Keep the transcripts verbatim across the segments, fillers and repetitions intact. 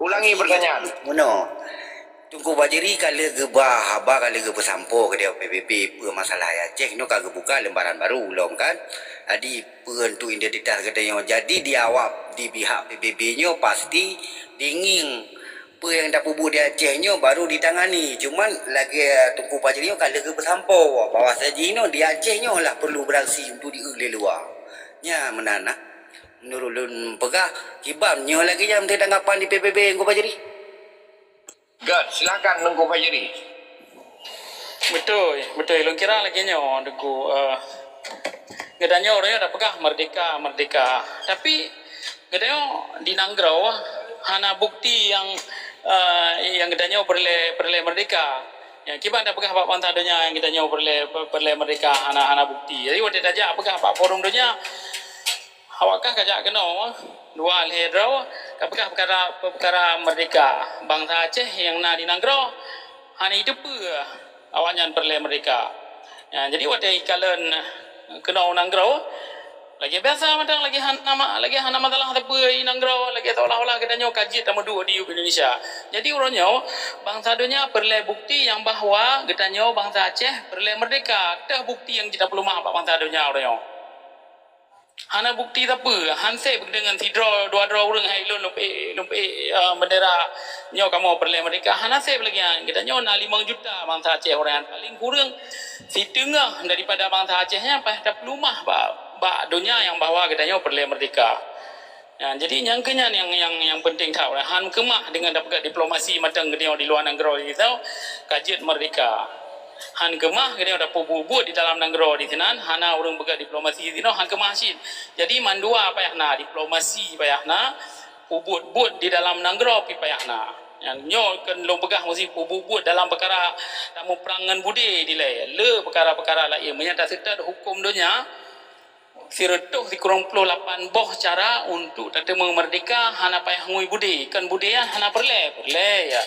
Ulangi pertanyaan. Meunoe. Teungku Fajri ka lheueh geuba haba, ka lheueh geupeusampoe keu P B B peue masalah Aceh nyoe ka geubuka lembaran baru lom kan. Jadi peue untuk identitas geutanyoe. Jadi di awak di pihak P B B nyoe pasti dinging peue nyang tapeubuet di Aceh nyoe baru ditangani. Cuman lagèe Teungku Fajri nyoe ka lheueh geupeusampoe bahwa jinoe di Aceh nyoe lah perlu beraksi untuk dieu lé luwa. Nyan meunan nah. Meunurot lôn peugah, kiban nyoe lagèe nyan tanggapan di P B B Teungku Fajri. Good, silakan Teungku Fajri. Beutôi, beutôi. Lôn kira lagèe nyoe, Teungku. Eh, geutanyoe uroe nyoe tapeugah merdeka, merdeka. Tapi geutanyoe di nanggroe hana bukti nyang, eh, nyang geutanyoe peureulèe, peureulèe merdeka. Nyang kiban tapeugah bak bansa donya nyang geutanyoe peureulèe, peureulèe merdeka hana, hana bukti. Jadi watèe tajak peugah bak forum donya, awak kah kajak keunoe dua lhèe droe, kapeugah peukara, peukara merdeka. Bansa Aceh nyang na di nanggroe hana jiteupeue awaknyan peureulèe merdeka. Ya, jadi watèe ikalon keunoe u nanggroe, lagèe biasa mantong, lagèe hana ma-, lagèe hana masalah sapeue i nanggroe, lagèe seolah-olah geutanyoe ka jeuet tameuduek di Indonesia. Jadi uroe nyoe bansa donya peureulèe bukti nyang bahwa geutanyoe bansa Aceh peureulèe merdeka. Teuh bukti nyang jeuet tapeuleumah bak bansa donya uroe nyoe. Hana bukti sapeue, han sép deungon sidroe dua droe ureueng hai lôn lôn peuék, lôn peuék, eh, bendera nyoe kamoe peureulèe merdeka. Hana sép lagèe nyan. Geutanyoe na limong juta bansa Aceh, ureueng nyan paléng kureueng siteungoh daripada bansa Aceh nyan payah tapeuleumah bak, bak donya nyang bahwa geutanyoe peureulèe merdeka. Ya, jadi nyang keu nyan nyang, nyang, nyang penting that. Han keumah deungon tapeugah diplomasi mantong geutanyoe di luwa nanggroe di sinan ka jeuet merdeka. Han keumah geutanyoe tapeubuet-buet di dalam nanggroe di sinan, hana ureueng peugah diplomasi di sinan, han keumah cit. Jadi mandua payah na, diplomasi payah na, peubuet-buet di dalam nanggroe pih payah na. Nyan nyoe keu lôn peugah meusti peubuet-buet dalam peukara tamuprang ngon budé dilèe, le peukara-peukara laén. Meunyo taseutôt hukôm donya, sireutôh sikureueng ploh lapan boh cara untuk tateumé merdeka hana payah ngui budé. Kon budé nyan hana peureulèe, peureulèe ya.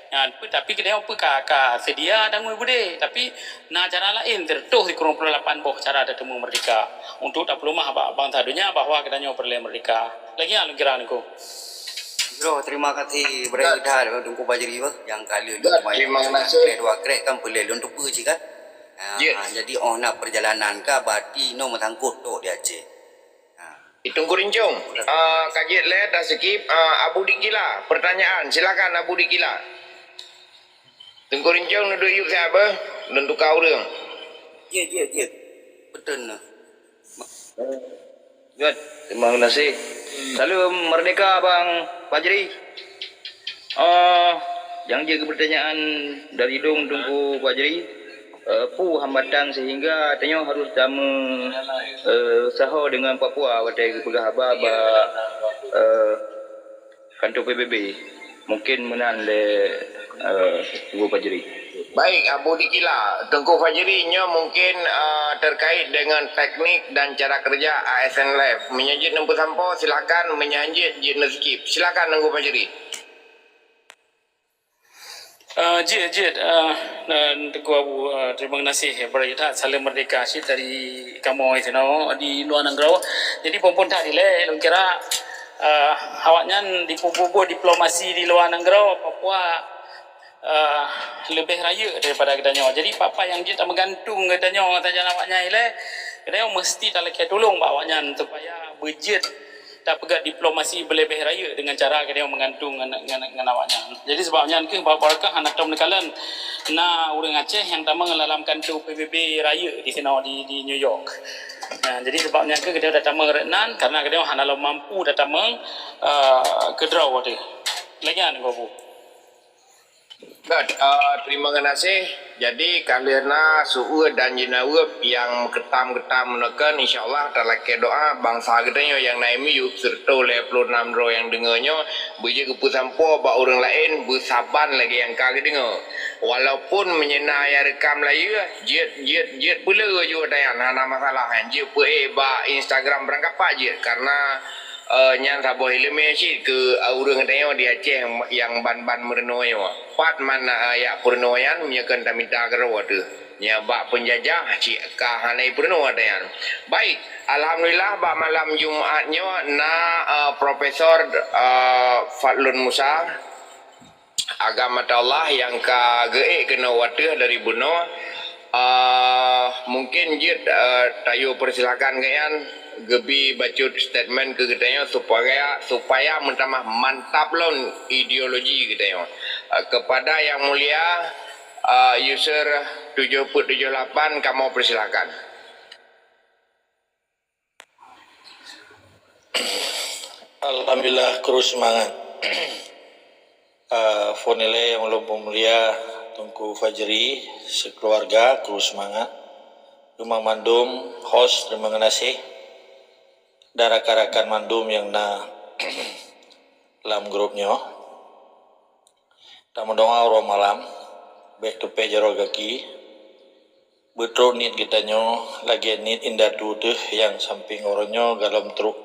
Nyan, tapi geutanyoe peue ka, ka seudia tangui budé, tapi na cara laén, sireutôh sikureueng ploh lapan boh cara tateumé merdeka untuk tapeuleumah bak bansa donya bahwa geutanyoe peureulèe merdeka. Lagèe nyan lôn kira Teungku. Bro, terima kasih beuraya that Teungku Fajri bah, nyang ka lheueh lôn, terima kasih, krek dua krek kan peureulèe lôn teupeue cit kan. Ah, jadi óh na perjalanan ka, berarti nyoe meusangkot tok di Aceh. Ah. Teungku Rincong, ah, ka jeuet lé, taskip, ah, Abu Dikila, pertanyaan, silakan Abu Dikila. Teungku Rincong neuduek yub siat beuh, lôn tuka ureueng. Jeuet, jeuet, jeuet. Beutôi na. Good, terima kasih. Salam merdeka Bang Fajri. Oh, nyang jeuet keu pertanyaan dari lôn Teungku Fajri, eh, peue hambatan sehingga tanyoe harus dame, eh, usaha dengan Papua watèe geupeugah haba bak, eh, kantor P B B. Mungkin meunan lé, eh, Teungku Fajri. Baik, Abu Dikila, Teungku Fajri nyoe mungkin, eh, terkait dengan teknik dan cara kerja A S N Live. Meunyo jeuet neupeusampoe, silakan, meunyo jeuet, jeuet neuskip. Silakan Teungku Fajri. Eh, jeuet, jeuet, eh, dan Teungku Abu, eh, terima kasih, eh, beuraya that, salam merdeka cit dari kamoe sinoe di luwa nanggroe. Jadi phon-phon that dilèe, lôn kira, eh, awaknyan dipeubuet-buet diplomasi di luwa nanggroe, Papua, eh, leubeh rayeuk daripada geutanyoe. Jadi peue-peue nyang jeuet tameugantung geutanyoe sajan awaknyan ilèe, geutanyoe meuseuti talakèe tulông bak awaknyan supaya beujeuet tapeugah diplomasi beuleubeh rayeuk deungon cara geutanyoe meugantung ngon, ngon, ngon awaknyan. Jadi sabab nyan kheueh bak barakah hana tom neukalon na ureueng Aceh nyang tamong lam kantor P B B rayeuk di sinoe di, di New York. Nah, jadi sabab nyan kheueh geutanyoe tatamong rot nan, karena geutanyoe hana lom mampu tatamong, eh, keudroe teuh. Lagèe nyan, Teungku Abu. Good, eh, terima kasih. Jadi, ka lheueh na su-uet dan jinaweueb nyang meuketam-ketam meunoe kan, insya Allah talakèe doa bansa geutanyoe nyang na i miyueb, seureutoh lhèe ploh nam droe nyang deungoe nyoe, beujeuet geupeusampoe bak ureueng laén beusaban lagèe nyang ka geudeungoe. Walaupun meunyo na nyang rekam layeue, jeuet, jeuet, jeuet peuleueh ju ata nyan, hana masalah nyan. Jeuet peuék bak Instagram barangkapat jeuet, karena Eh, nyan saboh ileumèe cit keu, eh, ureueng tanyoe di Aceh nyang ban-ban meurunoe nyoe. Pat man, eh, jak peurunoe nyan, meunyoe kon tamita keudroe teuh. Nyan bak peunjajah cit ka hana ipeurunoe ata nyan. Baik, alhamdulillah bak malam Jumat nyoe na, eh, Profesor, eh, Fadlun Musa, agam mata Allah nyang ka geuék keunoe wateuh dari bunoe. Eh, mungkin jeuet, eh, tayue peusilakan gobnyan geubi bacut statement keu geutanyoe supaya, supaya meutamah mantap lom ideologi geutanyoe. Eh, kepada Yang Mulia, eh, user tujoh peuet tujoh lapan, kamoe peusilakan. Alhamdulillah, kru seumangat. Ah, phôn ilée nyang ulôn peumulia Teungku Fajri, sikeuluwarga, kru seumangat. Keu mandum host, teurimong geunaséh. Dan rakan-rakan mandum nyang na lam grup nyoe. Tameudoa uroe malam, bék teupéh jaroe gaki. Beutrok niet geutanyoe lagée niet indatu teuh nyang sampéng uroe nyoe golom trok.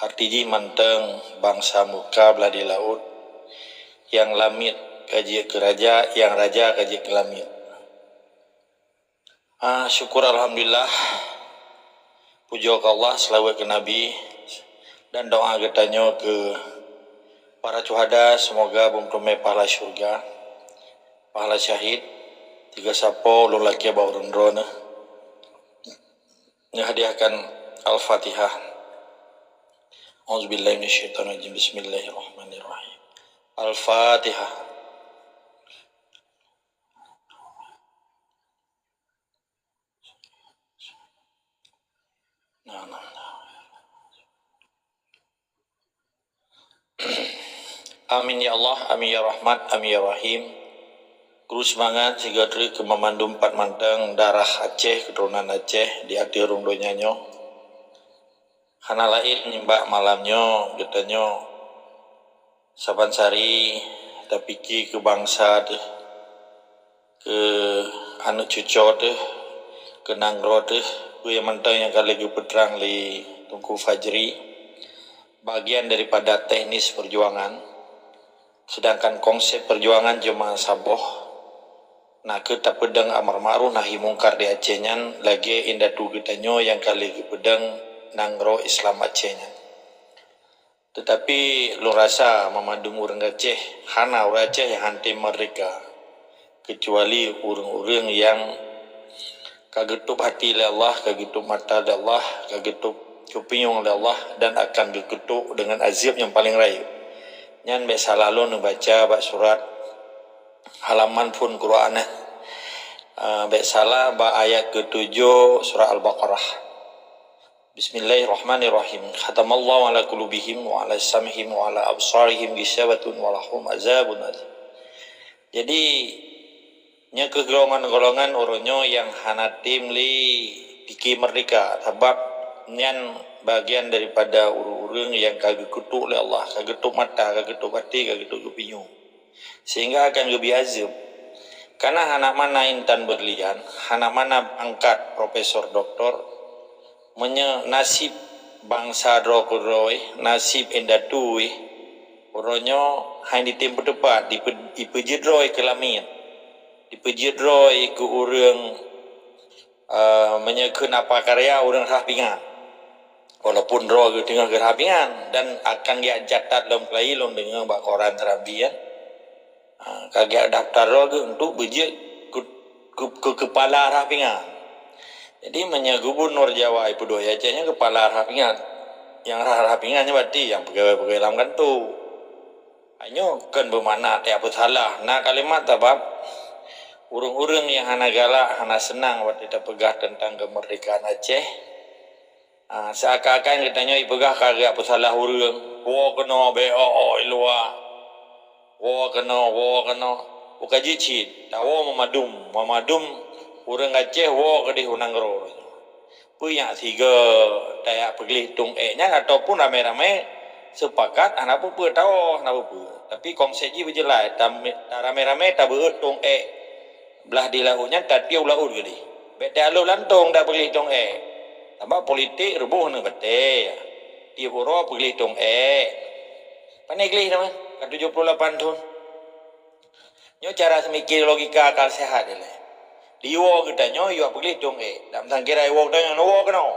Arti jih mantong bansa muka blah di laôt, nyang lamiet ka jeuet keu raja, nyang raja ka jeuet keu lamiet. Ah, syukur alhamdulillah. Pujoe keu Allah, seulaweuet keu Nabi, dan doa geutanyoe keu para syuhada, semoga beumeuteumé pahala syurga, pahala syahid. Tiga sapo ulôn lakée bak ureuëng droeneuh. Neuhadiahkan Al-Fatihah. Auzubillahi minasyaitonirrajim. Bismillahirrahmanirrahim. Al-Fatihah. Amin ya Allah, amin ya Rahmat, amin ya Rahim. Kru seumangat sigoe treuk keu mandum pat mantong darah Aceh, keuturonan Aceh di ateueh rhueng donya nyoe. Hana laén nibak malam nyoe geutanyoe saban sari tapike keu bansa teuh, keu aneuëk cucoe teuh, keu nanggroe teuh, peue nyang mantong nyang ka lheueh geupeutrang lé Teungku Fajri, bagian daripada teknis perjuangan, sedangkan konsep perjuangan cuma saboh, na kheueh tapeudong amar ma'ruf nahi mungkar di Aceh nyan lagée indatu geutanyoe nyang ka lheueh geupeudong nanggroe Islam Aceh nyan. Teutapi lôn rasa mandum ureuëng Aceh, hana ureuëng Aceh nyang hantom meurdehka, keucuali ureuëng-ureuëng nyang ka geutôb hati lé Allah, ka geutôb mata lé Allah, ka geutôb kupinyueng lé Allah, dan akan geukeutok deungon azeueb nyang paleng rayeuk. Nyan bék salah lôn neubaca bak surat halaman phon Quran, eh. Ah, bék salah bak ayat keutujoh surat Al-Baqarah. Bismillahirrahmanirrahim. Khatamallahu ala qulubihim wa ala sam'ihim wa ala absarihim gisyabatun wa lahum azabun azim. Jadi, nyoe keuh golongan-golongan ureuëng nyoe nyang hana tem lé pike meurdehka, sabab nyan bagian daripada ureuëng-ureuëng nyang ka geukeutok lé Allah, ka geutôb mata, ka geutôb até, ka geutôb kupinyueng. Sehingga akan geubri azeueb. Kana hana mana intan berlian, hana mana pangkat profesor doktor, meunyoe nasib bansa droe keudroe, nasib indatu, uroe nyoe hana jitem peuteupat, dipe-, dipeujeuet droe keu lamiet, dipeujeuet droe keu ureuëng, eh, meunyoe kheun apa karya ureuëng rhah pingan. Walaupun droe geuh teungoh geurhah pingan dan akan geujak catat lom keulayi lôn deungoe bak koran Serambi, ya. Ha, ka geujak daftar droe geuh untuk beujeuet keu, keu, keu kepala rhah pingan. Jadi, meunyoe gubunur Jawa ipeuduek Aceh nyan kepala rhah pingan. Nyang rhah-rhah pingan nyan berarti nyang pegawai-pegawai lam kanto. Nyoe kon beumakna tajak peusalah. Na kalimat sabab ureuëng-ureuëng nyang hana galak, hana seunang watée tapeugah teuntang keumeurdekaan Aceh. Ah, seuakan-akan geutanyoe jipeugah ka geujak peusalah ureuëng. Woe keunoe, beu o-o i luwa. Woe keunoe, woe keunoe. Bukan jih cit, tawoe meumadum. Meumadum ureuëng Aceh woe keudeh u nanggroe. Peue nyang sigoe tajak peugleh tong ék nyan ataupun ramé-ramé seupakat hana peue-peue, tawoe hana peue-peue. Tapi konsep jih beujeulaih, tam-, taramé-ramé tabeuet tong ék blah di laôt nyan tatiep laôt keudeh. Bék talhôk lantong dak peugleh tong ék. Sabab politik ruboh ngon batée. Tiep uroe peugleh tong ék. Pane gleh teuma, ka tujoh puluh lapan thon. Nyoe cara seumike logika akal sehat ilée. Di woe geutanyoe yue peugléh tông ék. Dak meusangkira woe geutanyoe, woe keunoe.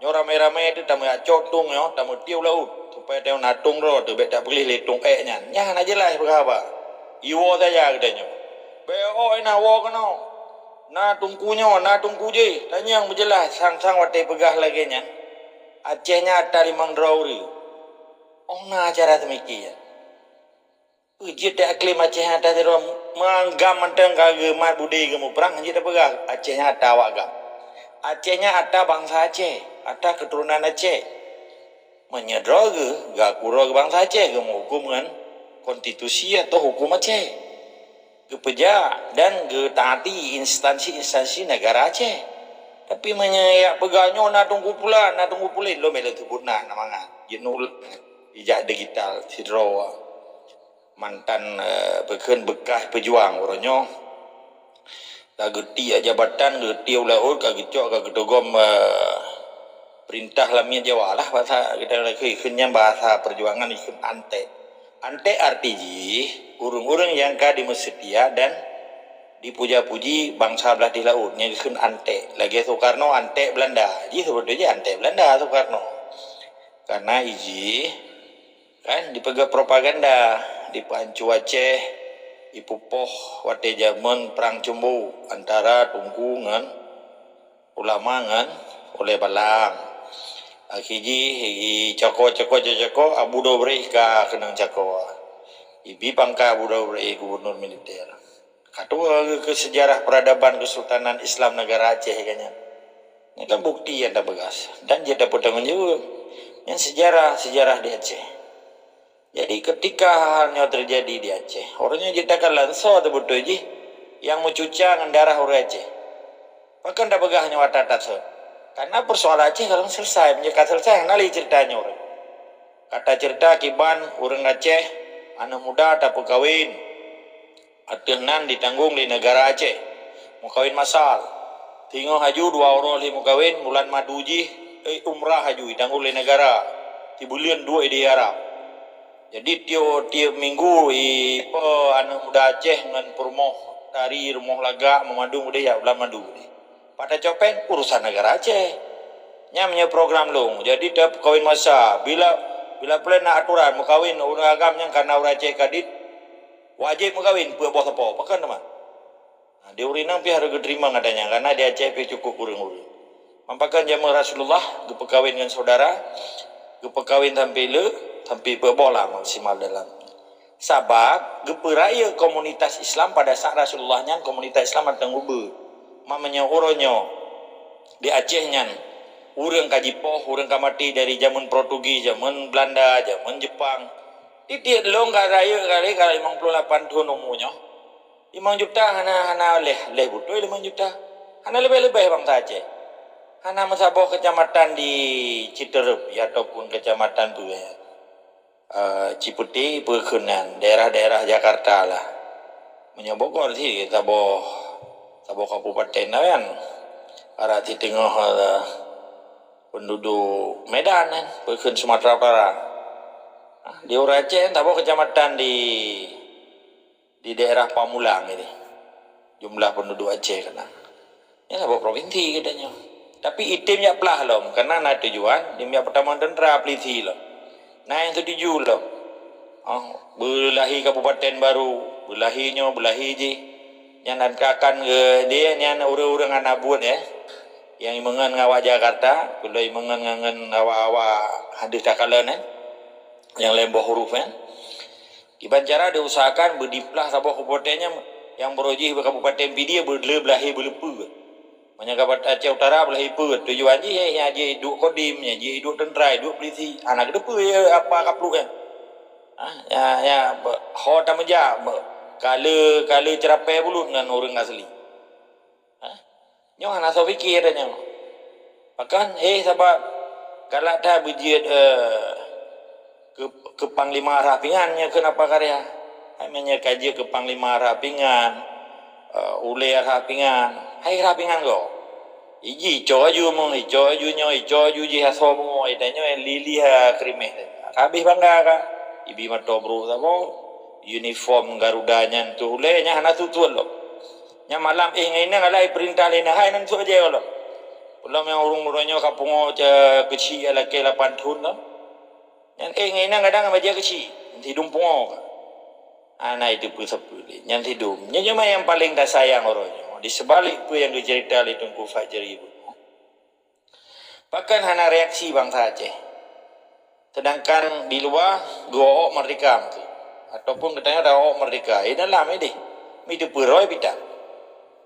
Nyoe ramé-ramé teuh tameucok tông nyoe, tameutiek u laôt. Supaya tanyoe na tông droe teuh, bék tapeugléh lé tông ék nyan. Nyan hana jeulaih peugah haba. Iwoe saja geutanyoe. Bék, oh, na woe keunoe. Na teungku nyoe, na teungku jéh. Tanyong beujeulaih sang-sang watée peugah lagée nyan. Aceh nyan ata limong droe ureuëng. Oh, na cara teumiki nyan. Peue jeuet di iklim Aceh nyang ata sidroe, meunggam mantong ka geumat budé geumuprang, jeuet tapeugah Aceh nyan ata awak gam. Aceh nyan ata bansa Aceh, ata keuturonan Aceh. Meunyoe droe geuh, geuaku droe geuh bansa Aceh, geumeuhuköm ngon konstitusi atau huköm Aceh. Geupeujak dan geutaati instansi-instansi negara Aceh. Tapi meunyoe jak peugah nyoe na teungku pulan, na teungku pulen, lom lôn sebut na, na mangat. Jeuet nul, jijak digital sidroe. Mantan, eh, peukheun bekas peujuang uroe nyoe. Ka geutiek jabatan, geutiek u laôt, ka geucok, ka geutugom, eh, peurintah lamiet Jawa lah, bahasa kita lakée kheun nyan bahasa peujuangan kheun anték. Anték arti jih ureuëng-ureuëng nyang ka dimeuseutia dan dipuja-puji bansa blah di laôt, nyan kheun anték. Lagée Soekarno anték Belanda, jih seubeutoe jih anték Belanda Soekarno. Karena ijih kan dipeugah propaganda, dipeuancu Aceh, ipupoh watée jameun Perang Cumbu antara Teungku ngon ulama ngon ulée balang. Akhé jih icoko-coko, coko-coko, Abu Dobreh ka keunong cako. Ibi pangkat Abu Dobreh gubernur militer. Ka tuwoe keu seujarah peradaban Kesultanan Islam Negara Aceh ka nyan. Nyan kan bukti nyang tapeugah dan jeuet tapeutanggung jaweueb. Nyan seujarah, seujarah di Aceh. Jadi, ketika hal nyoe teujadi di Aceh, ureuëng nyoe jeuet takalon soe teuh beutôi jih nyang meucuca ngon darah ureuëng Aceh. Pakon tapeugah nyoe ata that sot? Karena peusoalan Aceh ka lheueh seuleusoe, meunyoe ka seuleusoe, hana lé ceurita nyoe. Ka taceurita kiban ureuëng Aceh, aneuëk muda tapeukawen, ateueh nan ditanggong lé negara Aceh. Meukawen masal. Singoh aju dua uroe lheueh meukawen, bulan madu jih, eh, umrah aju, ditanggong lé negara. Sibuleuen duek di Arab. Jadi, tiep-tiep minggu, ipo aneuëk muda Aceh ngon peurumoh tari, rumoh lagak, meumadu udeh jak bulan madu udeh. Pat tacok péng, urusan negara Aceh. Nyan meunyoe program lôn. Jadi, tapeukawen masa. Bila, bila peureulée na aturan meukawen ureuëng agam nyang kana ureuëng Aceh kadit, wajéb meukawen peuet boh sapo. Pakon teuma? Nah, di ureuëng inong pih harôh geuteurimong ata nyan, karena di Aceh pih cukup ureuëng-ureuëng. Pakon jameun Rasulullah geupeukawen ngon saudara, geupeukawen sampai le, sampai peuet boh lah maksimal dalam. Sabab geupeurayeuk komunitas Islam pada saat Rasulullah nyan komunitas Islam mantong ubeut. Ma meunyoe uroe nyoe di Aceh nyan, ureuëng ka jipoh, ureuëng ka maté dari jameun Portugis, jameun Belanda, jameun Jepang. Tieb-tieb lôn ka rayeuk kali ka limong ploh lapan thon umu nyoe. Limong juta hana, hana lheueh, lheueh beutôi limong juta. Hana leubeh-leubeh bansa Aceh. Hana meusaboh keucamatan di Citerep, ya, ataupun keucamatan peue, eh, Cipete, peue kheun nan, daerah-daerah Jakarta lah. Meunyoe Bogor cit saboh, saboh kabupaten lah kan. Arat siteungoh, eh, penduduk Medan kan, peue kheun Sumatera Utara. Ah, di ureuëng Aceh saboh keucamatan di di daerah Pamulang ini, jumlah penduduk Aceh keunan. Nyan saboh provinsi geutanyoe. Tapi item jak plah lom, karena na tujuan, item jak peutamong tentara, polisi lom. Na nyang setuju lom. Oh, beulahi kabupaten baru, beulahi nyoe, beulahi jih. Nyan akan, eh, dia nyan ureuëng-ureuëng hana buet, eh. Nyang imeungon ngon awak Jakarta, peulom imeungon ngon, ngon awak-awak hadeuh takalon, eh. Nyang lhèe boh huruf, eh. Kiban cara diusahakan beudiplah saboh kabupaten nyan, nyang baroe jih kabupaten Pidie beuleu beulahi beuleupeue. Meunyoe kabupaten Aceh Utara beulahi peue, tujuan jih, eh, nyang jih duek Kodim, nyang jih duek tentara, duek polisi. Hana geuteupeue, eh, apa kapluk nyan. Ah, ya, ya, be-, ho tameujak, be-, ka lheueh, ka lheueh ceurapée bulut ngon ureuëng asli. Hah? Nyoe hana soe pike tanyoe. Pakon, eh, sabab galak that beujeuet, eh, keu, keu panglima rhah pingan nyoe keu napa karya. Hai meunyoe ka jeuet keu panglima rhah pingan, eh, ulée rhah pingan, hai rhah pingan gob. Iji ico aju meuh, ico aju nyoe, ico aju jih asoe meuh, ai tanyoe lilih, ah, keurimeh. Ka habéh bangga ka. Ibi mantong brôk saboh, uniform Garuda nyan tuh ulée nyan hana sut-sut lom. Nyang malam éh ngon inong adalah perintah lé na hai nan sôk jai ulôn. Ulôn nyang ureuëng uroe nyoe ka pungo ca keuchik lakée lapan thon tu. Nyan éh ngon inong kadang bajée keuchik, sidum pungo ka. Hana itu peue sapeue lé, nyan sidum. Nyan cuma nyang paleng tasayang uroe nyoe. Di seubalik peue nyang geuceurita lé Teungku Fajri bunoe. Pakon hana reaksi bansa Aceh? Seudangkan di luwa geuwoe-woe meurdeka meukeue, ataupun geutanyoe tawoe-woe meurdeka, eh, dalam ideh, mi teupeuroi pita.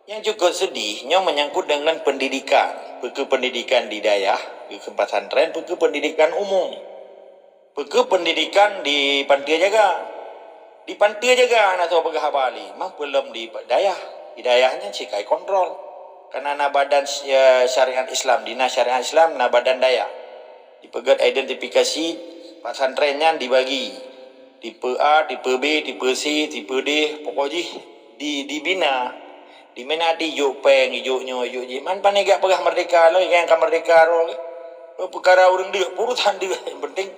Nyang cukôp seudih nyoe meunyangkot deungon peundidikan, peue keuh peundidikan di dayah, peue keuh peusantren, peue keuh peundidikan umum. Peue keuh peundidikan di Panté Jaga? Di Panté Jaga hana soe peugah haba lé, mah peulom di dayah. Di dayah nyan sikai kontrol. Karena na badan sy-, eh, syariat Islam, dinas syariat Islam na badan dayah. Dipeugét identifikasi pesantren nyan dibagi. Tipe A, tipe B, tipe C, tipe D, pokok jih di, dibina. Di mana dijok péng, ijok nyoe, ijok jih. Man pane gak peugah merdeka lom, nyang ka merdeka roh. Peukara ureuëng deuk, urusan deuk. Yang penting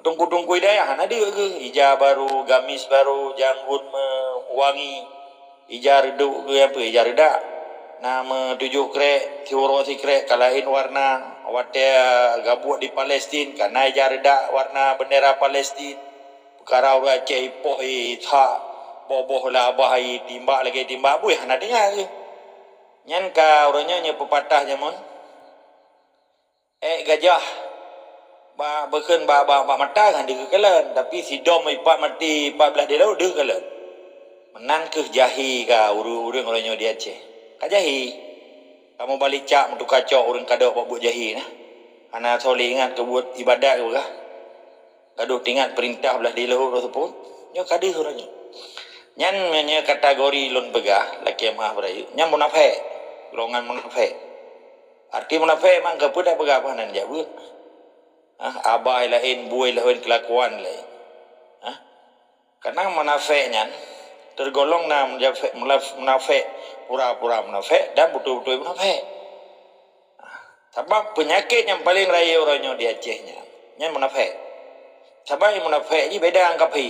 Teungku-teungku dayah hana deuk geuh, ija baru, gamis baru, janggut meuwangi, ija reudok geuh, apa, ija reudak. Na meutujoh krek, siuroe sikrek ka laén warna. Watée gabuek di Palestin, ka na ija reudak warna bendera Palestin. Peukara ureuëng Aceh ipoh, i that, boh-boh lah abah, i timbak lagée timbak buih hana deungoe geuh. Nyan ka uroe nyoe nyoe peupatah jameun. Ék gajah bak beukheun bak, bak, bak mata hana deuh geukalon, tapi sidom ipat maté pat blaih di laôt deuh kalon. Meunan kheueh jahé ka ureuëng-ureuëng uroe nyoe di Aceh. Ka jahé. Kamoe balek cak meutuka cok ureuëng kadok bak buet jahé na. Hana soe lé ingat keu buet ibadat keu peugah. Gadôh teuingat peurintah blaih di laôt roh seupôt. Nyoe ka deuh uroe nyoe. Nyan meunyoe kategori lôn peugah, lakée meu'ah beurayeuk, nyan munafék. Golongan munafék. Arti munafék memang keupeue tapeugah apa hana neujak beuet. Hah, abai laén, buet laén, keulakuan laén. Hah? Karena munafék nyan tergolong na munafék, munaf-, munafék pura-pura munafék dan beutôi-beutôi munafék. Hah, sabab peunyakét nyang paleng rayeuk uroe nyoe di Aceh nyan, nyan munafék. Sabab nyang munafék jih beda ngon kafé.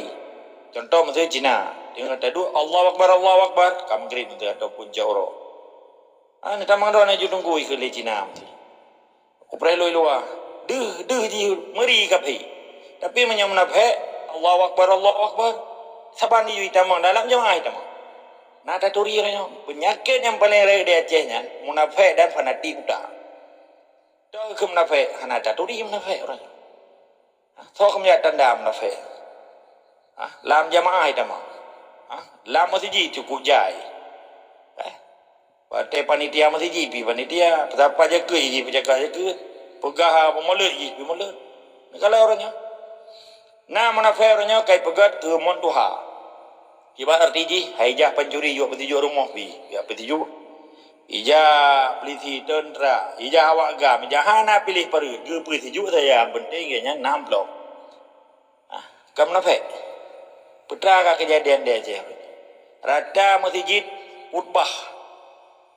Contoh miseue Cina, deungon taduek, "Allahu Akbar, Allahu Akbar," ka Maghrib miseue ataupun cot uroe. Ah, neutamong droe na ju tunggui keu lé Cina. Kupreh lôi luwa. Deuh, deuh jih meuri kafé. Tapi meunyoe munafék, "Allahu Akbar, Allahu Akbar." Saban jih itamong, dalam jeumaáh itamong. Na taturi uroe nyoe. Peunyakét nyang paleng rayeuk di Aceh nyan, munafék dan fanatik buta. Toh keu munafék, hana taturi munafék uroe nyoe. Soe keumeujak tanda munafék? Hah? Lam jamaah itamong. Hah? Lam meuseujid cukôp jai. Eh? Watée panitia meuseujid pih panitia, peusapa jakeuet jih peucakap jakeuet, peugah peumuleuet jih peumuleuet. Neukalon uroe nyoe. Na munafék uroe nyoe ka ipeugét keu mon tuha. Kiban arti jih, hai ijak pancuri jok peusijuek rumoh pih, jak peusijuek. Ijak pulisi, teuntra, ijak awak gam, ijak hana piléh pareuen, geupeusijuek saja, nyang penting gobnyan na amplop. Ah, ka munafék. Peue teuma ka keujadian di Aceh. Rata meuseujid khutbah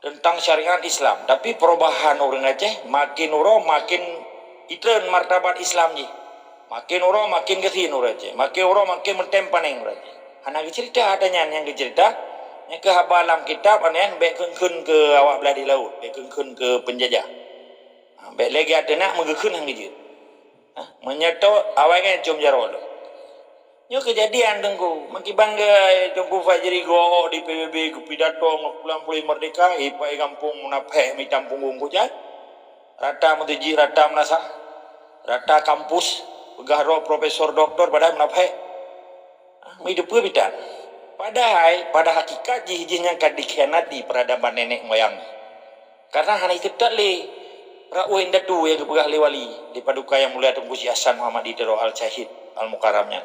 teuntang syariat Islam, tapi perubahan ureuëng Aceh makin uroe makin itreun martabat Islam jih. Makin uroe makin gasien ureuëng Aceh, makin uroe makin meutem panéng ureuëng Aceh. Hana geuceurita ata nyan, nyang geuceurita nyan keuh haba lam kitab, nyan bék kheun-kheun keu awak blaih di laôt, bék kheun-kheun keu peunjajah. Ha, bék lé gata teunak meugeukheun han geujeuet. Ha, meunyoe tho awai nyan com jaroe lom. Nyoe keujadian Teungku, meukiban geu Teungku Fajri geuwoe di P B B geupidato ngon pulan puléh merdeka, ipai gampông munafék mitam punggong kujai. Rata meuseujid, rata meunasah, rata kampus, peugah droe profesor, doktor, padahai munafék. Ah, mi teupeue bitan. Padahai, pada hakikat jih, jih nyang ka dikhianati peradaban nenek moyang. Karena hana iteutat lé rauh indatu nyang geupeugah lé wali di Paduka Yang Mulia Teungku Syekh Hasan Muhammad di Tiro Al-Syahid Al-Mukarram nyan.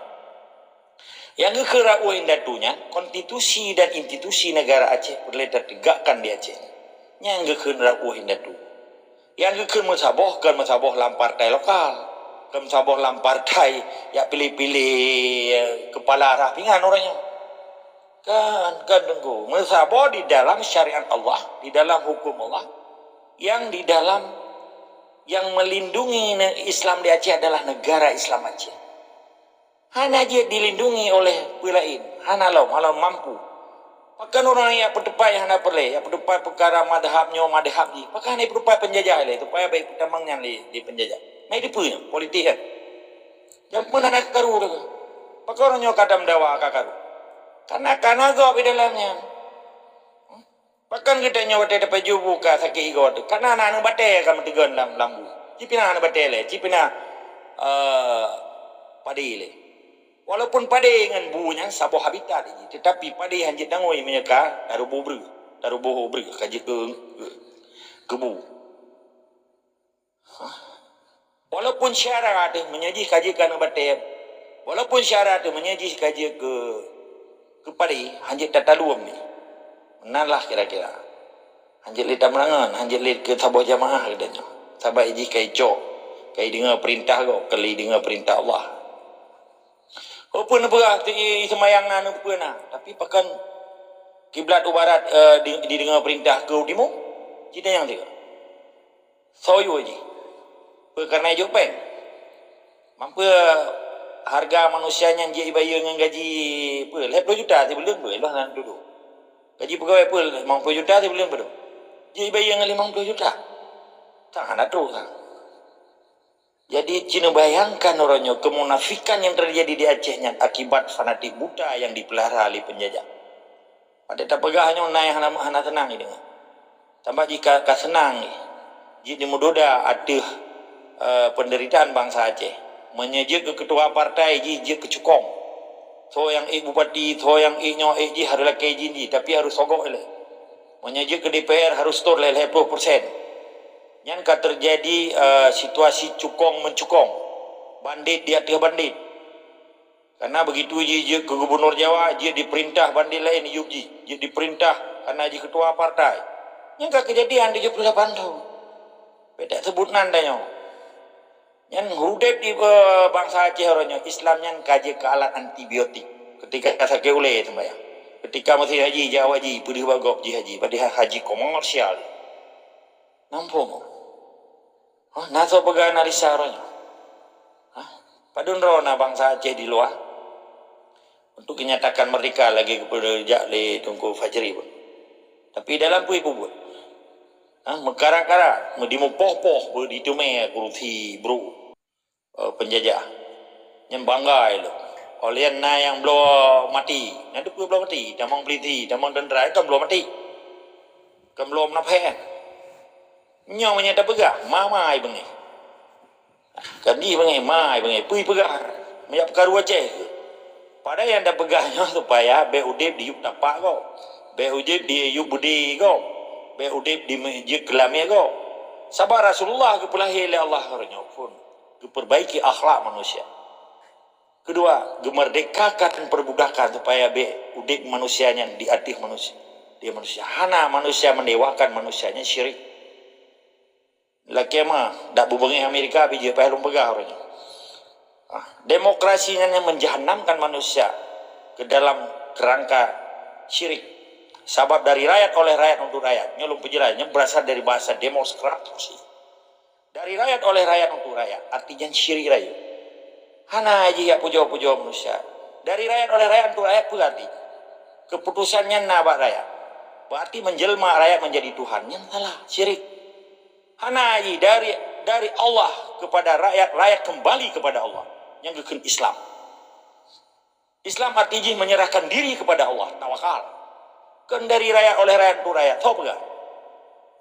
Nyang geukheun rauh indatu nyan, konstitusi dan institusi negara Aceh peureulée tategakkan di Aceh. Nyang geukheun rauh indatu. Nyang geukheun meusaboh kon meusaboh lam partai lokal, kon meusaboh lam partai jak piléh-piléh kepala rah pingan uroe nyoe. Kan, kan Teungku. Meusaboh di dalam syariat Allah, di dalam hukum Allah, yang di dalam, yang melindungi ne-, Islam di Aceh adalah negara Islam Aceh. Hana jeuet dilindungi oleh peue laén, hana lom, hana lom mampu. Pakon ureuëng nyang peuteupat nyang hana peureulée, nyang peuteupat peukara madhab nyoe madhab jih? Pakon hana peuteupat peunjajah lé, supaya bék peutamong nyan lé, lé peunjajah? Mai dipeue nyoe, politik kan? Nyang pun hana karu dah. Pakon ureuëng nyoe kadam dawa ka karu? Karena kana gob di dalam nyan. Pakon geutanyoe watée tapaju buka sakét igoe teuh? Kana na aneuk batée ka meuteugon lam, lam bu. Cipina aneuk batée lé, cipina, eh, padé lé. Walaupun padé ngon bu nyan saboh habitat jih, tetapi padé hanjeuet tangui meunyoe ka taruboh breueh, taruboh breueh ka jeuet keu, keu, keu bu. Walaupun syara teuh meunyoe jih ka jeuet keu aneuk batée, walaupun syara teuh meunyoe jih ka jeuet keu, keu padé, hanjeuet tataluem ni. Meunan lah kira-kira. Hanjeuet lé tameurangon, hanjeuet lé keu saboh jamaah geutanyoe. Sabab jih ka icok, ka ideungoe peurintah gob, ka lé ideungoe peurintah Allah. Peue neupeugah teu i seumayang na, neupeue na, tapi pakon kiblat u barat, eh, di, dideungoe peurintah keu u timu? Cita nyang teuka. Soe yue jih? Peue kareuna ijok péng? Mampu hareuga manusia nyan jeuet ibayeue ngon gaji peue? Lhèe ploh juta sibuleuen peue? Lhèe ploh juta sibuleuen peue? Jeuet ibayeue ngon limong ploh juta. Tan hana trok tan. Jadi, ci neubayangkan uroe nyoe keumunafikan nyang teujadi di Aceh nyan akibat fanatik buta nyang jipeulara lé peunjajah. Watée tapeugah nyoe na nyang hana, hana seunang jideungoe. Sabab jih ka, ka seunang jih, jeuet jimeudoda ateueh, eh, peundeuritaan bansa Aceh. Meunyoe jeuet keu keutua partai, jih jeuet keu cukong. Soe nyang ék bupati, soe nyang ék nyoe, ék jih harôh lakée idin jih, tapi harôh sogok ilée. Meunyoe jeuet keu D P R, harôh setor lhèe-lhèe ploh persen. Nyan ka teujadi, eh, situasi cukong meucukong, bandét di ateueh bandét. Karena beugitu jih jeuet keu gubunur Jawa, jeuet jipeurintah bandét laén yup jih, jeuet jipeurintah karena jih keutua partai. Nyan ka keujadian tujoh ploh lapan thon. Bék taseubut nan tanyoe. Nyan udeb di, eh, bansa Aceh uroe nyoe, Islam nyan ka jeuet keu alat antibiotik. Keutika sakét ulée seumayang. Keutika meusé haji, jak haji, peudeuh bak gob jih haji, padahai haji komersial. Nampak? Hah, na soe peugah na risa uroe nyoe? Hah? Padum droe na bansa Aceh di luwa untuk dinyatakan merdeka lagée geupeujak lé Teungku Fajri pun. Tapi dalam peue peubuet? Hah, meukarat-karat, meudimupoh-poh, beuditeumé kurusi brôk, eh, peunjajah. Nyan bangga ilée. Óh lheueh nyan na nyang bloe maté. Nyan teupeue bloe maté? Tamong peulisi, tamong teuntra, kan bloe maté. Kan bloe munafék kan? Nyoe meunyoe tapeugah, ma-ma ai beungéh. Kan jih beungéh, ma ai beungéh. Peue peugah? Meujak peukaru Aceh keuh? Padahai nyang tapeugah nyoe supaya bék udeb di yup tapak gob. Bék udeb di yup beudé gob. Bék udeb di meujeuet keulamé gob. Sabab Rasulullah geupeulahé lé Allah uroe nyoe phon geupeurbaiki akhlak manusia. Keudua, geumerdekakan perbudakan supaya bék udeb manusia nyan di ateueh manusia, di manusia. Hana manusia mendewakan manusia nyan syirik. Lakée meuh, dak beubeungéh Amerika bijéh payah lôn peugah uroe nyoe. Ah, demokrasi nyan yang menjahanamkan manusia ke dalam kerangka syirik. Sabab dari rakyat oleh rakyat untuk rakyat. Nyoe lôn peujeulaih, nyoe berasal dari bahasa demokrasi. Dari rakyat oleh rakyat untuk rakyat, artinya syirik rayeuk. Hana jih jak pujoe-pujoe manusia. Dari rakyat oleh rakyat untuk rakyat peue arti? Keputusan nyan na bak rakyat. Berarti menjelma rakyat menjadi Tuhan. Nyan salah, syirik. Hana jih dari, dari Allah kepada rakyat, rakyat kembali kepada Allah. Nyang geukheun Islam. Islam arti jih menyerahkan diri kepada Allah, tawakal. Kon dari rakyat oleh rakyat untuk rakyat, soe peugah?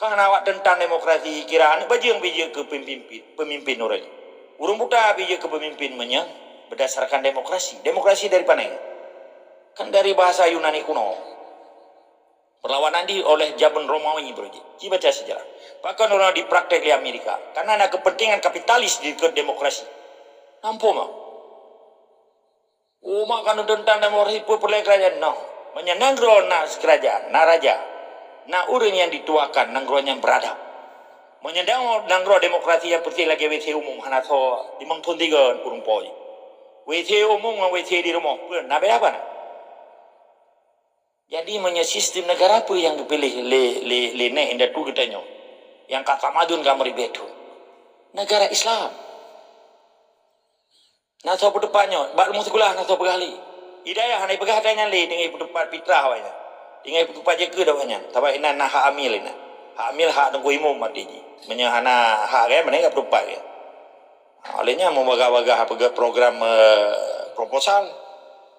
Kan awak tentang demokrasi, kira aneuk bajeueng bijéh keu pemimpin, pemimpin ureuëng. Ureuëng buta bijéh keu pemimpin meunyoe berdasarkan demokrasi. Demokrasi dari paneng? Kan dari bahasa Yunani kuno. Perlawanan di oleh zaman Romawi beureuji. Ci baca sejarah. Pakon ureuëng dipraktek di Amerika? Karena na kepentingan kapitalis di demokrasi. Nampak tak? Umat kan tentang demokrasi peue peureulée kerajaan noh. Meunyoe nanggroe na kerajaan, na raja, na ureuëng nyang dituakan, nanggroe nyang beradab. Meunyoe nanggroe demokrasi nyang peureulée lagée W C umum hana soe limong thon tiga ureuëng poi. W C umum ngon W C di rumoh, peue na beda apa na? Jadi meunyoe sistem negara peue nyang geupiléh lé, lé, lé nèk indatu geutanyoe nyang ka tamadun ka meuribèe thon? Negara Islam. Na soe peuteupat nyoe, bak rumoh sikula na soe peugah lé. Hidayah hana peugah ata nyan lé, deungon peuteupat fitrah awaknyan. Ingat peutupat jeuet keu dakwah nyan. Sabab inan na hak amil inan. Hak amil hak Teungku Imum arti jih. Meunyoe hana hak kan, meunan ka peutupat kan. Ha, oleh nyan meubagah-bagah peugah program, eh, proposal.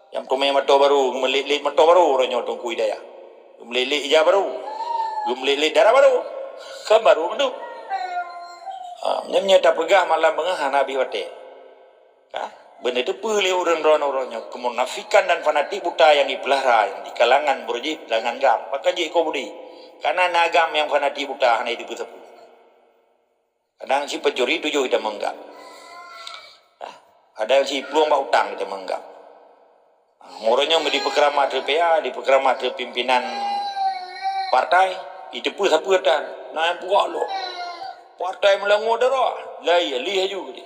Nyang teumé moto barô, geumeulet-let moto barô uroe nyoe Teungku Hidayah. Geumeulet-let ija barô. Geumeulet-let dara barô. Kan barô beudôh. Ha, nyan meunyoe tapeugah malam beungoh hana habéh watée. Ha? Beuneuteupeu lé ureuëng droeneuh uroe nyoe keumunafikan dan fanatik buta nyang jipeulara di kalangan bureujih, kalangan GAM. Pakon jih iko budi? Karena na GAM nyang fanatik buta hana jiteupeue sapeue. Kadang si pencuri tujoh ita meunggab. Ha? Kadang si plueng bak utang ita meunggab. Ha, uroe nyoe meudipeukeuramat ateueh P A, dipeukeuramat ateueh pimpinan partai, jiteupeue sapeue tan. Na nyang peugah lom. Partai meulangue darah. Lai, lih aju geude.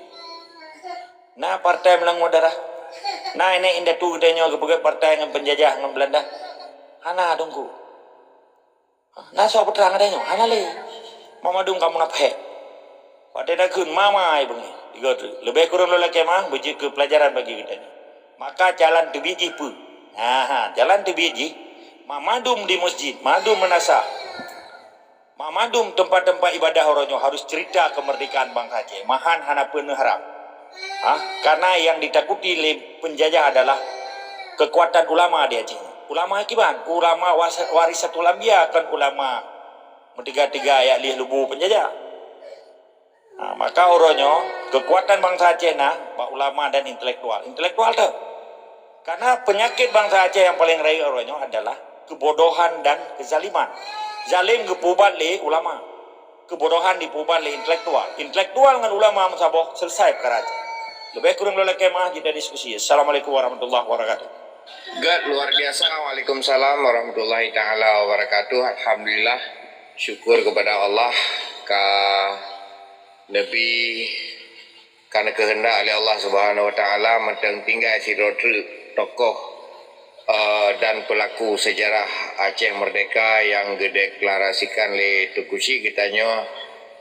Na partai meulangue darah? Na inék indatu geutanyoe geupeugét partai ngon peunjajah ngon Beulanda? Hana, Teungku. Na soe peutrang geutanyoe? Hana lé. Mamandum kamoe munaphek. Watée takheun mama ai beungéh. Tiga tu. Leubeh kureueng lôn lakée meuah, beujeuet keu peulajaran bagi geutanyoe. Maka jalan teubiet jih peue? Aha, jalan teubiet jih, mamandum di meuseujid, mandum meunasah. Mamandum teumpat-teumpat ibadah uroe nyoe harus cerita kemerdekaan bansa Aceh. Mahan hana peue neuharab. Ha? Karena yang ditakuti lé penjajah adalah kekuatan ulama di Aceh. Ulama kiban, ulama was-, warisatul anbiya, kon ulama meutiga-tiga jak lieh lubu penjajah. Ha, maka uroe nyoe kekuatan bansa Aceh na bak ulama dan intelektual. Intelektual tu. Karena penyakit bansa Aceh yang paling rayeuk uroe nyoe adalah kebodohan dan kezaliman. Zalim geupeuubat lé ulama. Kebodohan dipeuubat lé intelektual. Intelektual ngon ulama meusaboh, selesai peukara Aceh. Leubeh kureueng lôn lakée meuah, jeuet diskusi. Assalamualaikum warahmatullahi wabarakatuh. Gét, luar biasa. Waalaikumsalam warahmatullahi taala wabarakatuh. Alhamdulillah. Syukur kepada Allah ka neubi ka neukeuheundak lé Allah Subhanahu Wa Taala mantong tinggai sidroe treuk tokoh, eh, dan pelaku sejarah Aceh Merdeka nyang geudeklarasikan lé Teungku Chik geutanyoe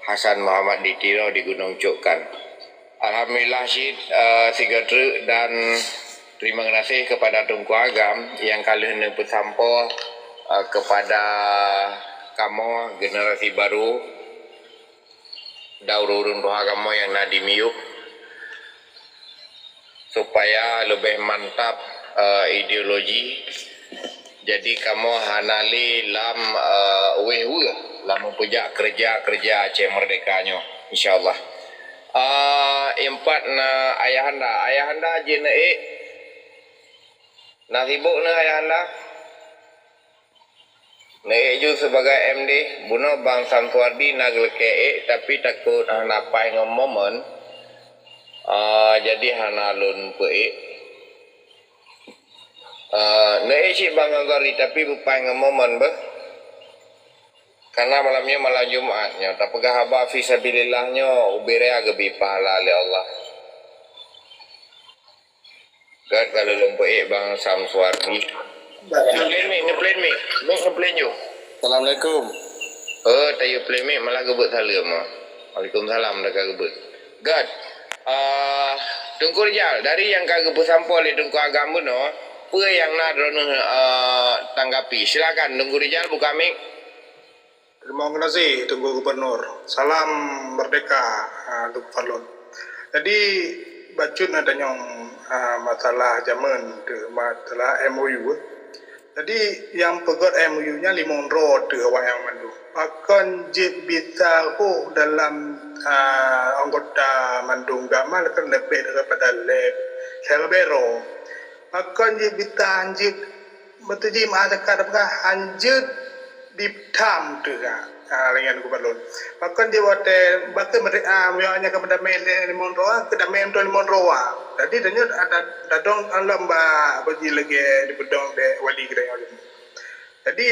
Hasan Muhammad di Tiro di Gunong Cukkan. Alhamdulillah cit, eh, sigoe treuk dan terima kasih kepada Teungku Agam nyang ka lheueh neupeusampoe, eh, kepada kamoe generasi baru dan ureuëng-ureuëng tuha kamoe nyang na di miyueb, supaya leubeh mantap, eh, ideologi. Jadi kamoe hana lé lam, eh, wéh-weueh lam meupeujak keureuja-keureuja Aceh Merdeka nyoe, insya Allah. Eh, empat na ayahanda, ayahanda jeuet neuék, na sibok neuh ayahanda? Neuék ju sibagai M D, bunoe Bang Samsuwardi na geulakée ék, tapi takot hana paih ngon momen, ah, jadi hana lôn peuék. Ah, neuék cit Bang Samsuwardi, tapi beupaih ngon momen beuh. Karena malam nyoe malam Jumat nyoe, tapeugah haba fisabilillah nyoe ubé raya geubri pahala lé Allah. Gét ka lôn peuék Bang Samsuwardi. Neuplén mic, neuplén mic. Mic neuplén ju. Assalamualaikum. Oh, tayue plén mic malah geubeuet saleuem. Waalaikumsalam dah ka geubeuet. Gét. Ah, Teungku Rijal, dari nyang ka geupeusampoe lé Teungku Agam bunoe, peue nyang na droeneuh, ah, tanggapi? Silakan Teungku Rijal buka mic. Terima kasih Teungku Gubernur. Salam Merdeka, ha, Teungku Fadlon. Jadi, bacut na tanyong, ha, masalah jameun tu, masalah M O U. Jadi, nyang peugét M O U nyan limong droe tu awak nyang mandum. Pakon jeuet bisa hoh dalam, ha, anggota mandum GAM kan leubeh daripada lhèe, lhèe droe. Pakon jeuet bisa hanjeuet, beutôi jih meuah teuka tapeugah hanjeuet ditam teuka. Ha, lagèe nyan geubalon. Pakon jeuet watèe bakeuh meudeh, a, meunyoe nyan ka meudamé lé limong droe, keudamé mantong limong droe. Jadi, tanyoe ada dadong lom bak beuji lagèe dipeudong dek wali geutanyoe. Jadi,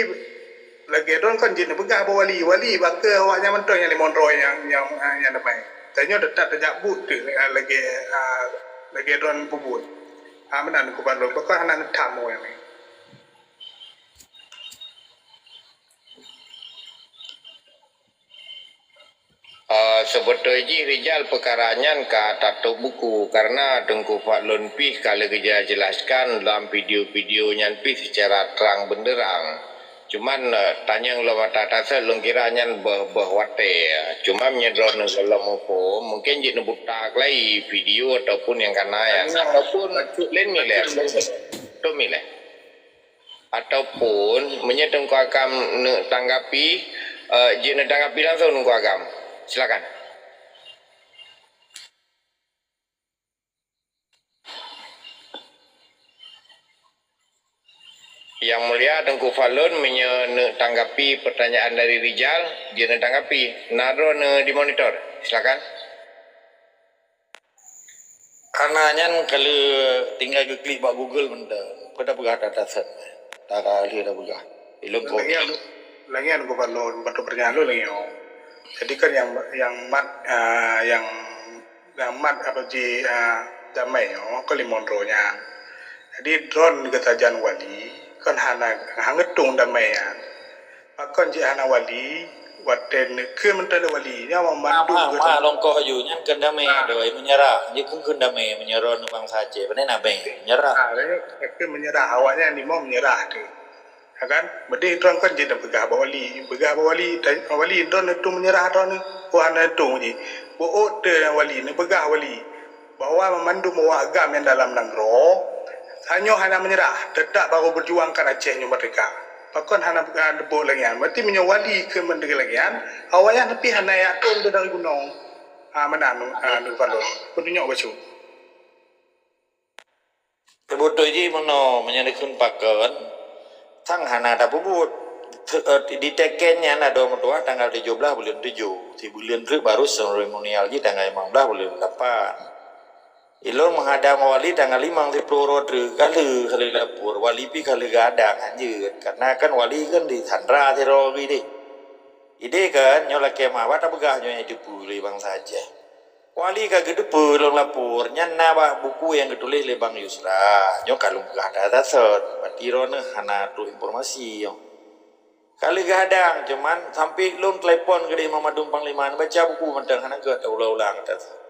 lagèe droen kan jeuet neupeugah bak wali, wali bakeuh awak nyan mantong nyang limong droe nyang, nyang, nyang damai. Tanyoe teutap tajak buet teuh, lagèe, a, lagèe droen peubuet. Ha, meunan kuban lôn, pakon hana neutam awak nyan. Eh, seubeutôi jih Rijal peukara nyan ka tatôb buku, kareuna Teungku Fadlon pih ka lheueh geujelaskan lam video-video nyan pih seucara trang beunderang. Cuman, eh, tanyong lom ata tasot lôn kira nyan beh-beh watée. Cuma meunyoe droeneuh gohlom muphom, mungken jeuet neubutak lai video ataupun nyang kana nyan. Ataupun laén milée, tu milée. Ataupun meunyoe Teungku Agam neuk tanggapi, eh, jeuet neutanggapi langsung Teungku Agam. Silakan. Yang Mulia Teungku Falon, meunyoe neuk tanggapi pertanyaan dari Rijal, jeuet neutanggapi. Na droeneuh dimonitor. Silakan. Karena nyan ka lheueh tinggai geuklik bak Google mantong. Ka tapeugah that-that sat. Ka lheueh tapeugah. Ilong ko. Lagian, lagian Teungku Falon, bantu pertanyaan lôn lagée nyoe. Jadi kan yang, yang mat, ah, yang Nyang mat apa ji, ah, damai nyoe kon limong droe nyan. Jadi droen geusajan wali kon hana, hana geutueng damai nyan. Pakon jih hana wali, watée neukheun mantong lé wali, nyan mandum. Ma, ma, ma, longkoh aju nyan kheun damai, ah, doi meunyeurah. Jih kheun, kheun damai meunyeurah ngon bansa Aceh. Pane na beng meunyeurah. Ah, kheun meunyeurah, awaknyan limong meunyeurah tu. Ya kan? Beudeh droen kan jeuet tapeugah bak wali. Peugah bak wali, ta-, wali droen neutueng meunyeurah droen. Wah, neutueng jih. Beuôt teu wali, neupeugah wali bahwa mandum awak agam nyang dalam nanggroe, tanyoe hana meunyeurah, teutap barô beujuangkan Aceh nyoe merdeka. Pakon hana, hana beuôt lagée nyan? Berarti meunyoe wali keu meudeungoe lagée nyan, awaknyan pih hana jak tueng dari gunong. Ha, meunan, ha, Teungku Falon. Peutunyok bacut. Teubeutôi jih meunoe, meunyoe neukheun pakon, sang hana tapeubuet. Te-, eh, diteken nyan adoe meutuah tanggal tujoh blaih buleuen tujoh. Sibuleuen treuk barô seremonial jih tanggal limong blaih buleuen lapan. Ilôn meuhadang wali tanggal limong siploh uroe treuk, ka lheueh, ka lheueh lapor. Wali pih ka lheueh geuhadang, hanjeuet. Karena kan wali kan disandra sidroe geuh deh. Ideh kan, nyoe lakée meu'ah tapeugah nyoe nyang teupeue lé bansa Aceh. Wali ka geuteupeue lôn lapor, nyan na bak buku nyang geutuléh lé Bang Yusra. Nyoe ka lôn peugah that-that sot, berarti droeneuh hana trok informasi nyoe. Ka lheueh geuhadang, cuman sampoe lôn telepon keudeh Mamadun Panglima, neubaca buku mantong hana geuet, ulang-ulang that-that sot.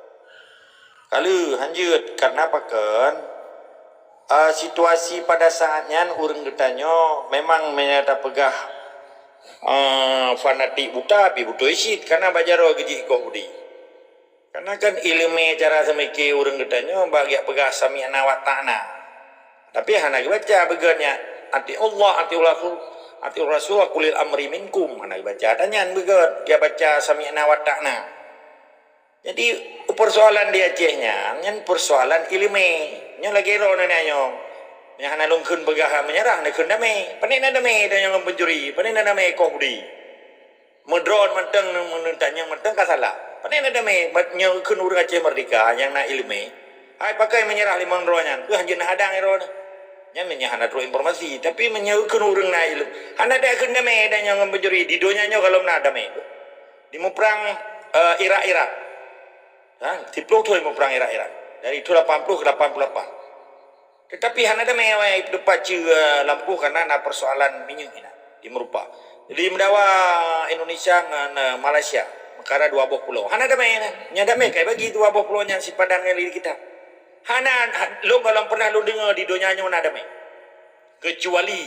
Ka lheueh, hanjeuet, karena pakon, eh, situasi pada saat nyan ureuëng geutanyoe memang meunyoe tapeugah, eh, fanatik buta, pih beutôi cit, karena bak jaroe geujih ikoh budi. Karena kan iéleumé cara seumike ureuëng geutanyoe bak geujak peugah sami'na wa ata'na. Tapi hana geubaca beugét nyan, "Ati'ullah, ati'ur rasul, ati'ur rasul wa ulil amri minkum." Hana geubaca. Tanyan beugét, geujak baca sami'na wa ata'na. Jadi, persoalan di Aceh nyan, nyan persoalan iéleumé. Nyoe lagée droeneuh nyoe. Nyang hana lôn kheun peugah meunyeurah, neukheun damé. Pane na damé tanyoe ngon pencuri, pane na damé koh budi. Meudroen mantong, meuneuntanyong mantong ka salah. Pane na damé, nyoe kheun ureuëng Aceh merdeka nyang na iéleumé. Hai pakai meunyeurah limong droe nyan, peue hanjeuet neuhadang droeneuh. Nyan meunyoe hana trok informasi, tapi meunyoe kheun ureuëng na iéleumé, hana takheun damé tanyoe ngon pencuri, di donya nyoe gohlom na damé. Di muprang, eh, Irak-Irak. Ha, siploh thon muprang Irak-Irak. Dari thon lapan ploh keu lapan ploh lapan. Tetapi hana damé awai teumpat ceue, eh, lampôh karena na persoalan minyeuk inan di meurupa. Jadi meudawa Indonesia ngon, eh, Malaysia, meukara dua boh pulo. Hana damé nyan. Nyang damé kai bagi dua boh pulo nyan sipadan ngon negeri kita. Hana, ha, lôn gohlom pernah lôn deungoe di donya nyoe na damé. Keucuali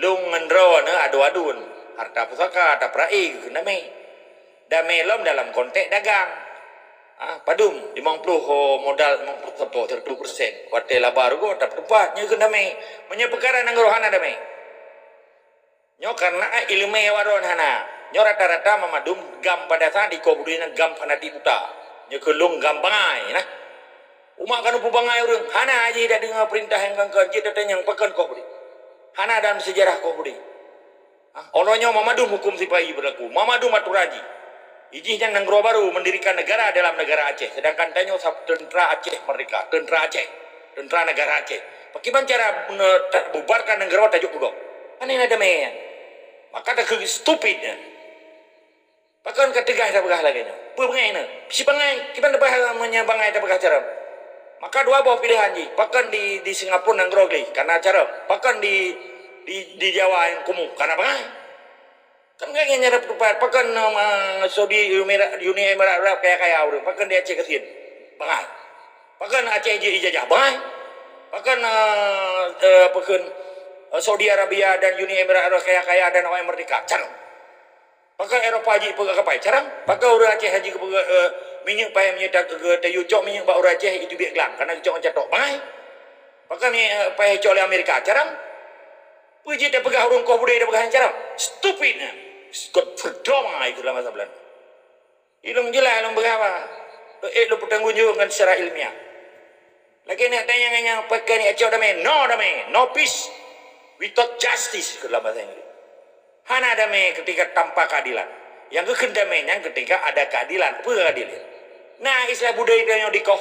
lôn ngon droeneuh adu-aduen, harta pusaka, harta peurae, keu damé. Damé lom dalam konteks dagang. Ah, padum, limong ploh modal, limong ploh sampoe seratus persen. Watée laba rugoe, tapeuteupat, nyoe kheun damé. Meunyoe peukara nanggroe hana damé. Nyoe karena iéleumé awak droen hana. Nyoe rata-rata mamadum gam pada saat di koh budi nyan gam fanatik buta. Nyoe kheun lôn gam bangai nah. Umat ka neupeubangai ureuëng, hana jih tadeungoe peurintah nyang kon-kon, jeuet tatanyong pakon koh budi. Hana dalam seujarah koh budi. Ha? Uroe nyoe mamadum huköm sipa-i beulaku, mamadum atoran jih. Ijih nyan nanggroe barô meundirikan neugara dalam neugara Aceh, seudangkan tanyoe sab-, teuntra Aceh merdeka, teuntra Aceh, teuntra neugara Aceh. Pakriban cara ne-, ta-, bubarkan nanggroe tajok keu gob? Pane na damé nyan? Maka takheun stupid nyan. Pakon ka teugas tapeugah lagée nyoe? Peue bangai na? Si bangai, kiban tapeugah meunyoe bangai tapeugah carông. Maka dua boh piléhan jih, pakon di, di Singapura nanggroe gleh, kana carông. Pakon di, di, di Jawa nyang kumuh, kana bangai. Kan ngon nyan na peuteupat, pakon, eh, Saudi, Uni Emirat, Uni Emirat Arab kaya-kaya ureuëng, pakon di Aceh gasien? Bangai. Pakon Aceh jijajah? Bangai. Pakon, eh, eh, pakon Saudi Arabia dan Uni Emirat Arab kaya-kaya dan awai merdeka, carông. Pakon Eropa jih peugah kapai, carông. Pakon ureuëng Aceh haji keupeugah, eh, minyeuk pai minyeuk tak ke tayue cok minyeuk bak ureuëng Aceh itu biek glang, karena geucok ngon catok, bangai. Pakon minyeuk, eh, pai cok lé Amerika, carông. Peue jih tapeugah ureuëng koh budaya tapeugah nyan, carông. Stupid nyan. Scott Freedom ai keu dalam bahasa Belanda. Ilong jeulaih lôn beuraba. Eh, lôn peutanggung jaweueb ngon secara ilmiah. Lagée nak tanyong nyang pakai ni acok damai, no damai, no peace without justice keu dalam bahasa Inggris. Hana damai ketika tanpa keadilan. Yang geukheun damai nyan ketika ada keadilan. Peue keadilan? Nah, Islam budaya tanyoe dikoh.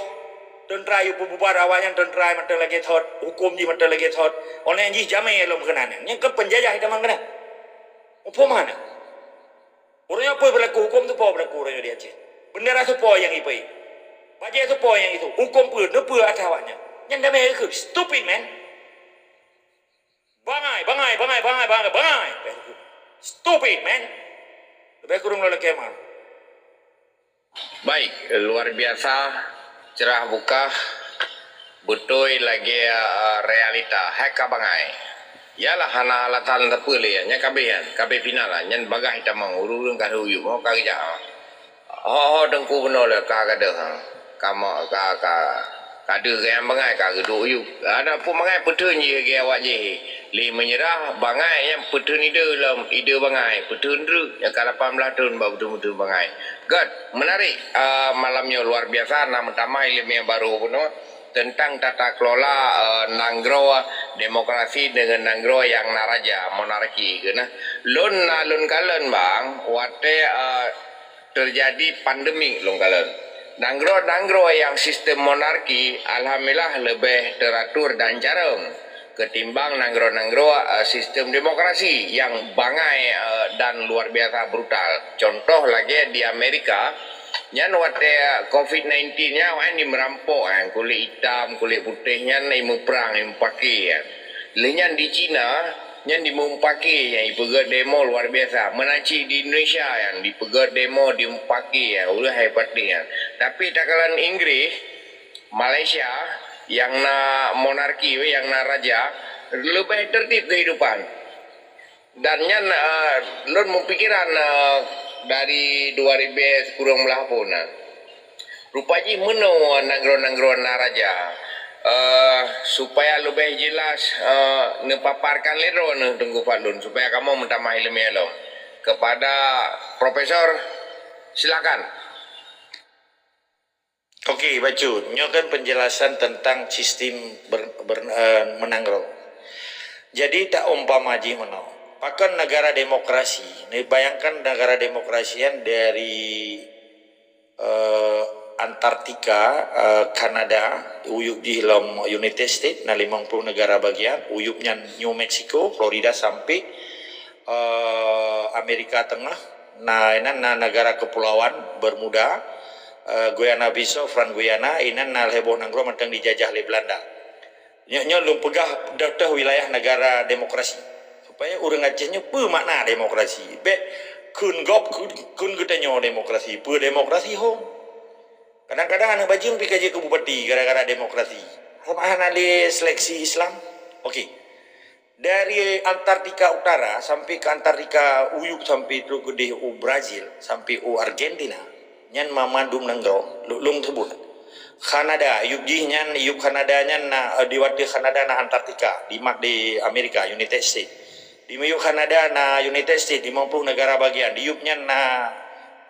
Tentara yue peububar awaknyan tentara mantong lagée thot, hukum jih mantong lagée thot. Oleh jih jamai lom keunan. Nyang keu penjajah ita mangkeunan. Upama na. Ureuëng nyoe peue berlaku hukum tu, peue berlaku ureuëng nyoe di Aceh. Bendera tu peue nyang ipai. Bajée tu peue nyang itu. Hukum peue, neupeue atas awaknyan. Nyan damai keu stupid, man. Bangai, bangai, bangai, bangai, bangai, bangai. Stupid, man. Lebih kurang lagi kemah. Baik, luar biasa, cerah bukah, beutôi lagée uh, realita. Hai ka bangai. Yalah hana alasan teupeu lé nyan, kabeh nyan, kabeh final lah. Nyan bagah hitamong, ureuëng ka huyup, oh, ka geujak. Ho ho teungku bunoe lé ka gadeuh ha. Ka mo ka ka ka deuh gayang bangai ka geuduek yub. Ada pun bangai peuteun jih gaya awak jih. Lé menyerah bangai nyang peuteun ide lom ide bangai peuteun treuk nyang ka lapan belas thon bak peuteun-peuteun bangai. Gét, menarik uh, malam nyoe luar biasa na meutamah ileumee baru bunoe tentang tata kelola uh, nanggroe demokrasi dengan nanggroe yang na raja monarki keuh nah. Lôn na lôn kalon bang watée uh, terjadi pandemik lôn kalon. Nanggroe-nanggroe yang sistem monarki alhamdulillah lebih teratur dan carong ketimbang nanggroe-nanggroe uh, sistem demokrasi yang bangai uh, dan luar biasa brutal. Contoh lagi di Amerika, nyan watée covid sembilan belas nya awaknyan dimerampok kan, kulit hitam, kulit putih nyan imuprang, imupake kan. Lheuh nyan di China, nyan dimupake nyan ipeugét demo luar biasa. Meunan cit di Indonesia nyan dipeugét demo dimupake nyan, ureuëng hai patéh nyan. Tapi takalon Inggris, Malaysia yang na monarki, yang na raja, lebih tertib kehidupan. Dan nyan uh, lôn meupikiran uh, dari dua ribu sepuluh belah pun uh, rupa jih meunoe nanggroe-nanggroe na raja uh, supaya lebih jelas uh, neupaparkan lé droe neuh Teungku Fadlun supaya kamoe meutamah ileumee lom kepada Profesor, silakan. Okey, bacut. Nyoe kan penjelasan tentang sistem ber, ber, uh, menanggroe. Jadi tak umpama jih meunoe. Pakon negara demokrasi? Ni bayangkan negara demokrasi kan dari uh, Antartika, uh, Kanada, uyup jih lom United States, na limong puluh negara bagian, uyup nyan New Mexico, Florida sampai uh, Amerika Tengah, na inan na negara kepulauan Bermuda, uh, Guiana Bissau, French Guiana, inan na lhée boh nanggroe mantong dijajah lé Belanda. Nyoe nyoe lôn peugah dah teuh wilayah negara demokrasi. Supaya ureuëng Aceh nyoe peue makna demokrasi. Bék kheun gob kheun geutanyoe demokrasi. Peue demokrasi hom. Kadang-kadang aneuk bajeueng pi ka jeuet keu bupati gara-gara demokrasi. Sama hana lé seleksi Islam. Okey. Dari Antartika Utara sampai ke Antartika Uyup sampai trok keudeh u Brazil sampai u Argentina. Nyan mamandum nanggroe lôn seubut. Kanada, yup jih nyan, yup Kanada nyan na di watée Kanada na Antartika, di mat di Amerika, United States. Di miyup Kanada na United States, limong puluh negara bagian. Di yup nyan na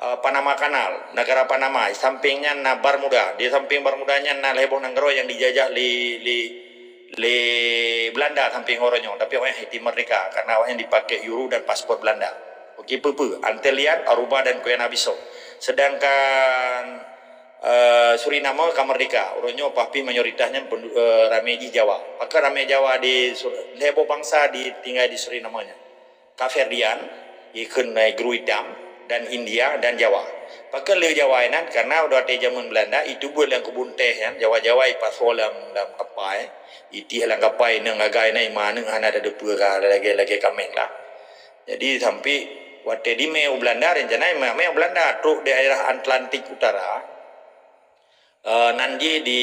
uh, Panama Kanal, negara Panama. Samping nyan na Bermuda. Di samping Bermuda nyan na lhée boh nanggroe yang dijajah lé lé lé Belanda samping uroe nyoe, tapi awaknyan hiti merdeka karena awaknyan dipakai euro dan paspor Belanda. Okey, peue-peue, Antillian, Aruba dan Guiana Bissau. Sedangkan uh, Suriname ka merdeka. Uroe nyoe pih mayoritas nyan uh, ramé jih Jawa. Maka ramé Jawa di lhée boh bangsa di tinggai di Suriname nyan. Kapverdian, ikheun Negeri Hitam, dan India dan Jawa. Pakon le Jawa inan karena udah watée zaman Belanda itu buat dalam kebun teh kan, Jawa-Jawa ipasoe lam dalam kapai, itiek lam kapai nang gagai nai maneng hana ada depe ka lagi-lagi kameng lah. Jadi sampai watée dimé u Belanda rencana mé u Belanda trok daerah Atlantik Utara, uh, nan jih di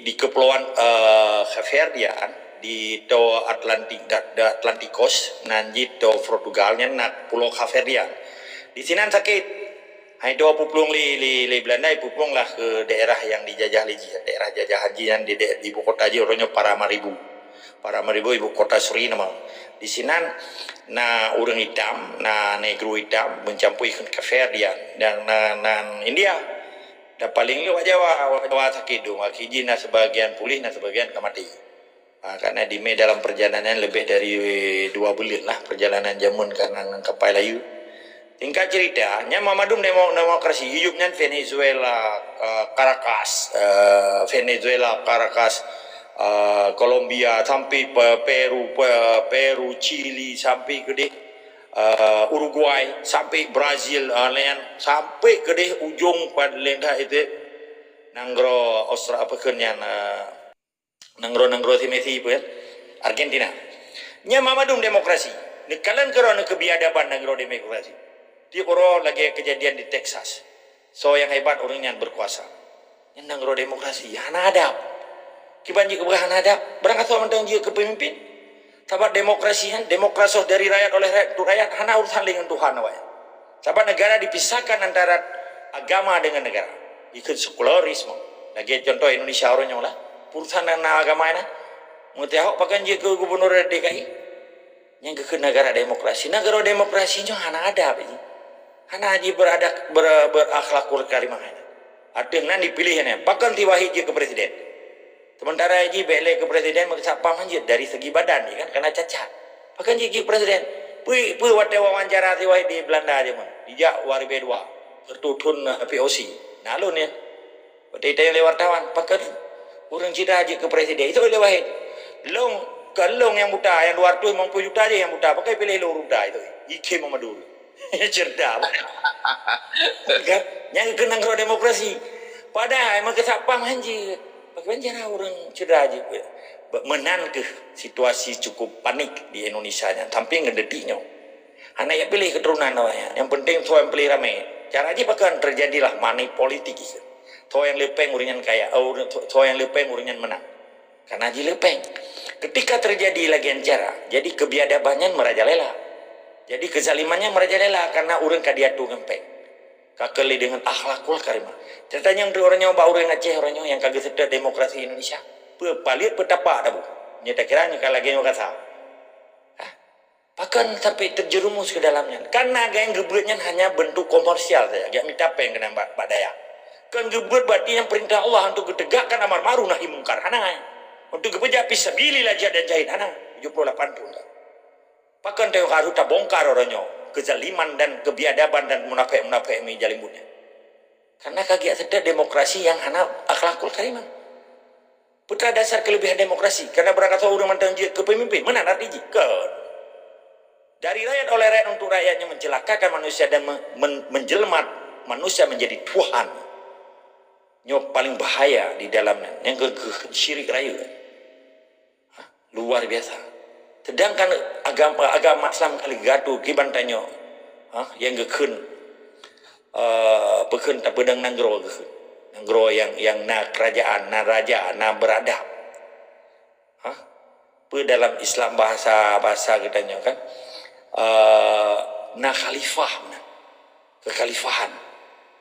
di kepulauan uh, Kapverdian, di Toa Atlantik, da-, da-, Atlantikos, nan jih Toa Portugal, nyan na Pulo Kapverdian. Di sinan sakét. Hai Toa puplueng lé, lé, lé Belanda, puplueng lah keu daerah nyang dijajah lé jih. Daerah jajahan jih nyan di, di ibu kota jih, uroe nyoe Paramaribo. Paramaribo ibu kota Suriname. Di sinan na ureuëng itam, na negro itam, meucampur keu Kapverdian. Dan na, nan India. Dan paléng lé awak Jawa, awak Jawa sakét dong. Akhé jih na sibagian puléh, na sibagian ka maté. Ah, karena di mé dalam perjalanan lebih dari dua buleuen lah, perjalanan jameun ka ngon, ngon kapai layeue. Singkat cerita, nyan mandum demo-, demokrasi. Yub nyan Venezuela, eh, Caracas, eh, Venezuela, Caracas, eh, Colombia, sampai pe-, Peru, pe-, Peru, Chili, sampai keudeh, eh, Uruguay, sampai Brazil, eh, layan, sampai keudeh ujong paléng that itu, nanggroe Austra-, apa kheun nyan, eh, nanggroe-nanggroe si Messi pun, Argentina. Nyan mandum demokrasi. Neukalon keudroe neu keubiadaban nanggroe demokrasi. Tiep uroe lagée kejadian di Texas. Soe nyang hebat, ureuëng nyan berkuasa. Nyan nanggroe demokrasi, hana adab. Kiban jeuet keu hana adab, barangkasoe mantong jeuet keu pemimpin. Sabab demokrasi nyan, demokrasi dari rakyat, oleh rakyat, untuk rakyat, hana urusan lé ngon Tuhan awaknyan. Sabab negara dipisahkan antara agama dengan negara. Ikut sekularisme. Lagée contoh Indonesia uroe nyoe lah. Urusan na agama na. Meunteuk Ahok pakon jeuet keu gubernur D K I. Nyang geukheun negara demokrasi. Negara demokrasi nyoe hana adab jih. Hana jih beradak, ber-, berakhlakul karimah. Ateueh nan dipiléh nyan. Pakon si Wahid jeuet keu presiden. Sementara jih bék lé keu presiden meusatpam hanjeuet dari segi badan jih kan, kana cacat. Pakon jih jeuet presiden. Peue, peue watée wawancara si Wahid di Belanda jameun. Dijak dua ribu dua. Tertuthun, eh, P O C. Nah, lôn nyan. Watée ditanyong lé wartawan, pakon ureuëng cedera jeuet keu presiden. Itu lé Wahid. Lôn, kon lôn nyang buta, nyang dua ratus lima puluh juta jih nyang buta. Pakon piléh lôn ureuëng buta itu. Iké meumadu. Cerdas. Kan? Nyang keu nanggroe demokrasi. Padahai meukeusatpam hanjeuet. Bagaimana cara ureuëng cedera jeuet? Meunan keuh situasi cukup panik di Indonesia nyan. Sampai ngon detik nyoe. Hana jak piléh keuturonan awaknyan. Yang penting soe nyang piléh ramé. Cara jih pakon terjadilah money politik itu. Soe nyang leupeng ureuëng nyan kaya, oh, soe nyang leupeng ureuëng nyan menang. Karena jih leupeng. Ketika terjadi lagée nyan cara, jadi keubiadaban nyan merajalela. Jadi kezaliman nyan merajalela karena ureuëng ka diatur ngon péng. Ka keu lé deungon akhlakul karimah. Teuntang nyang uroe nyoe bak ureuëng Aceh uroe nyoe nyang ka geuseutôt demokrasi Indonesia. Peue paleuet peue tapak tabu. Nyoe takira nyoe ka lagée nyoe kasa. Hah? Pakon sampai terjerumus ke dalam nyan? Karena nyang geubeuet nyan hanya bentuk komersial saja, jak mita péng keunan bak, bak dayah. Kon geubeuet berarti nyang perintah Allah untuk geutegakkan amar ma'ruf nahi mungkar, hana. Untuk geupeujak fisabilillah jihad dan jahid, hana. Tujuh puluh lapan tahun dah. Pakon teuh harus tabongkar uroe nyoe kezaliman dan kebiadaban dan munafék-munafék mi jalim buet nyan? Karena ka geujak seutôt demokrasi nyang hana akhlakul karimah. Peue teuma dasar kelebihan demokrasi? Karena barangkasoe ureuëng mantong jeuet keu pemimpin, meunan arti jih? Kon. Dari rakyat oleh rakyat untuk rakyat nyang mencelakakan manusia dan me-, men-, menjelmat manusia menjadi tuhan. Nyoe paling bahaya di dalam nyan, nyang keu, keu syirik rayeuk. Luar biasa. Sedangkan agama, agama Islam ka lheueh geuatu kiban tanyoe, ha, nyang geukheun, eh, peukheun tapeudong nanggroe geukheun. Nanggroe nyang, nyang na kerajaan, na raja, na beradab. Ha? Peue dalam Islam bahasa, bahasa geutanyoe kan? Eh, na khalifah meunan. Kekhalifahan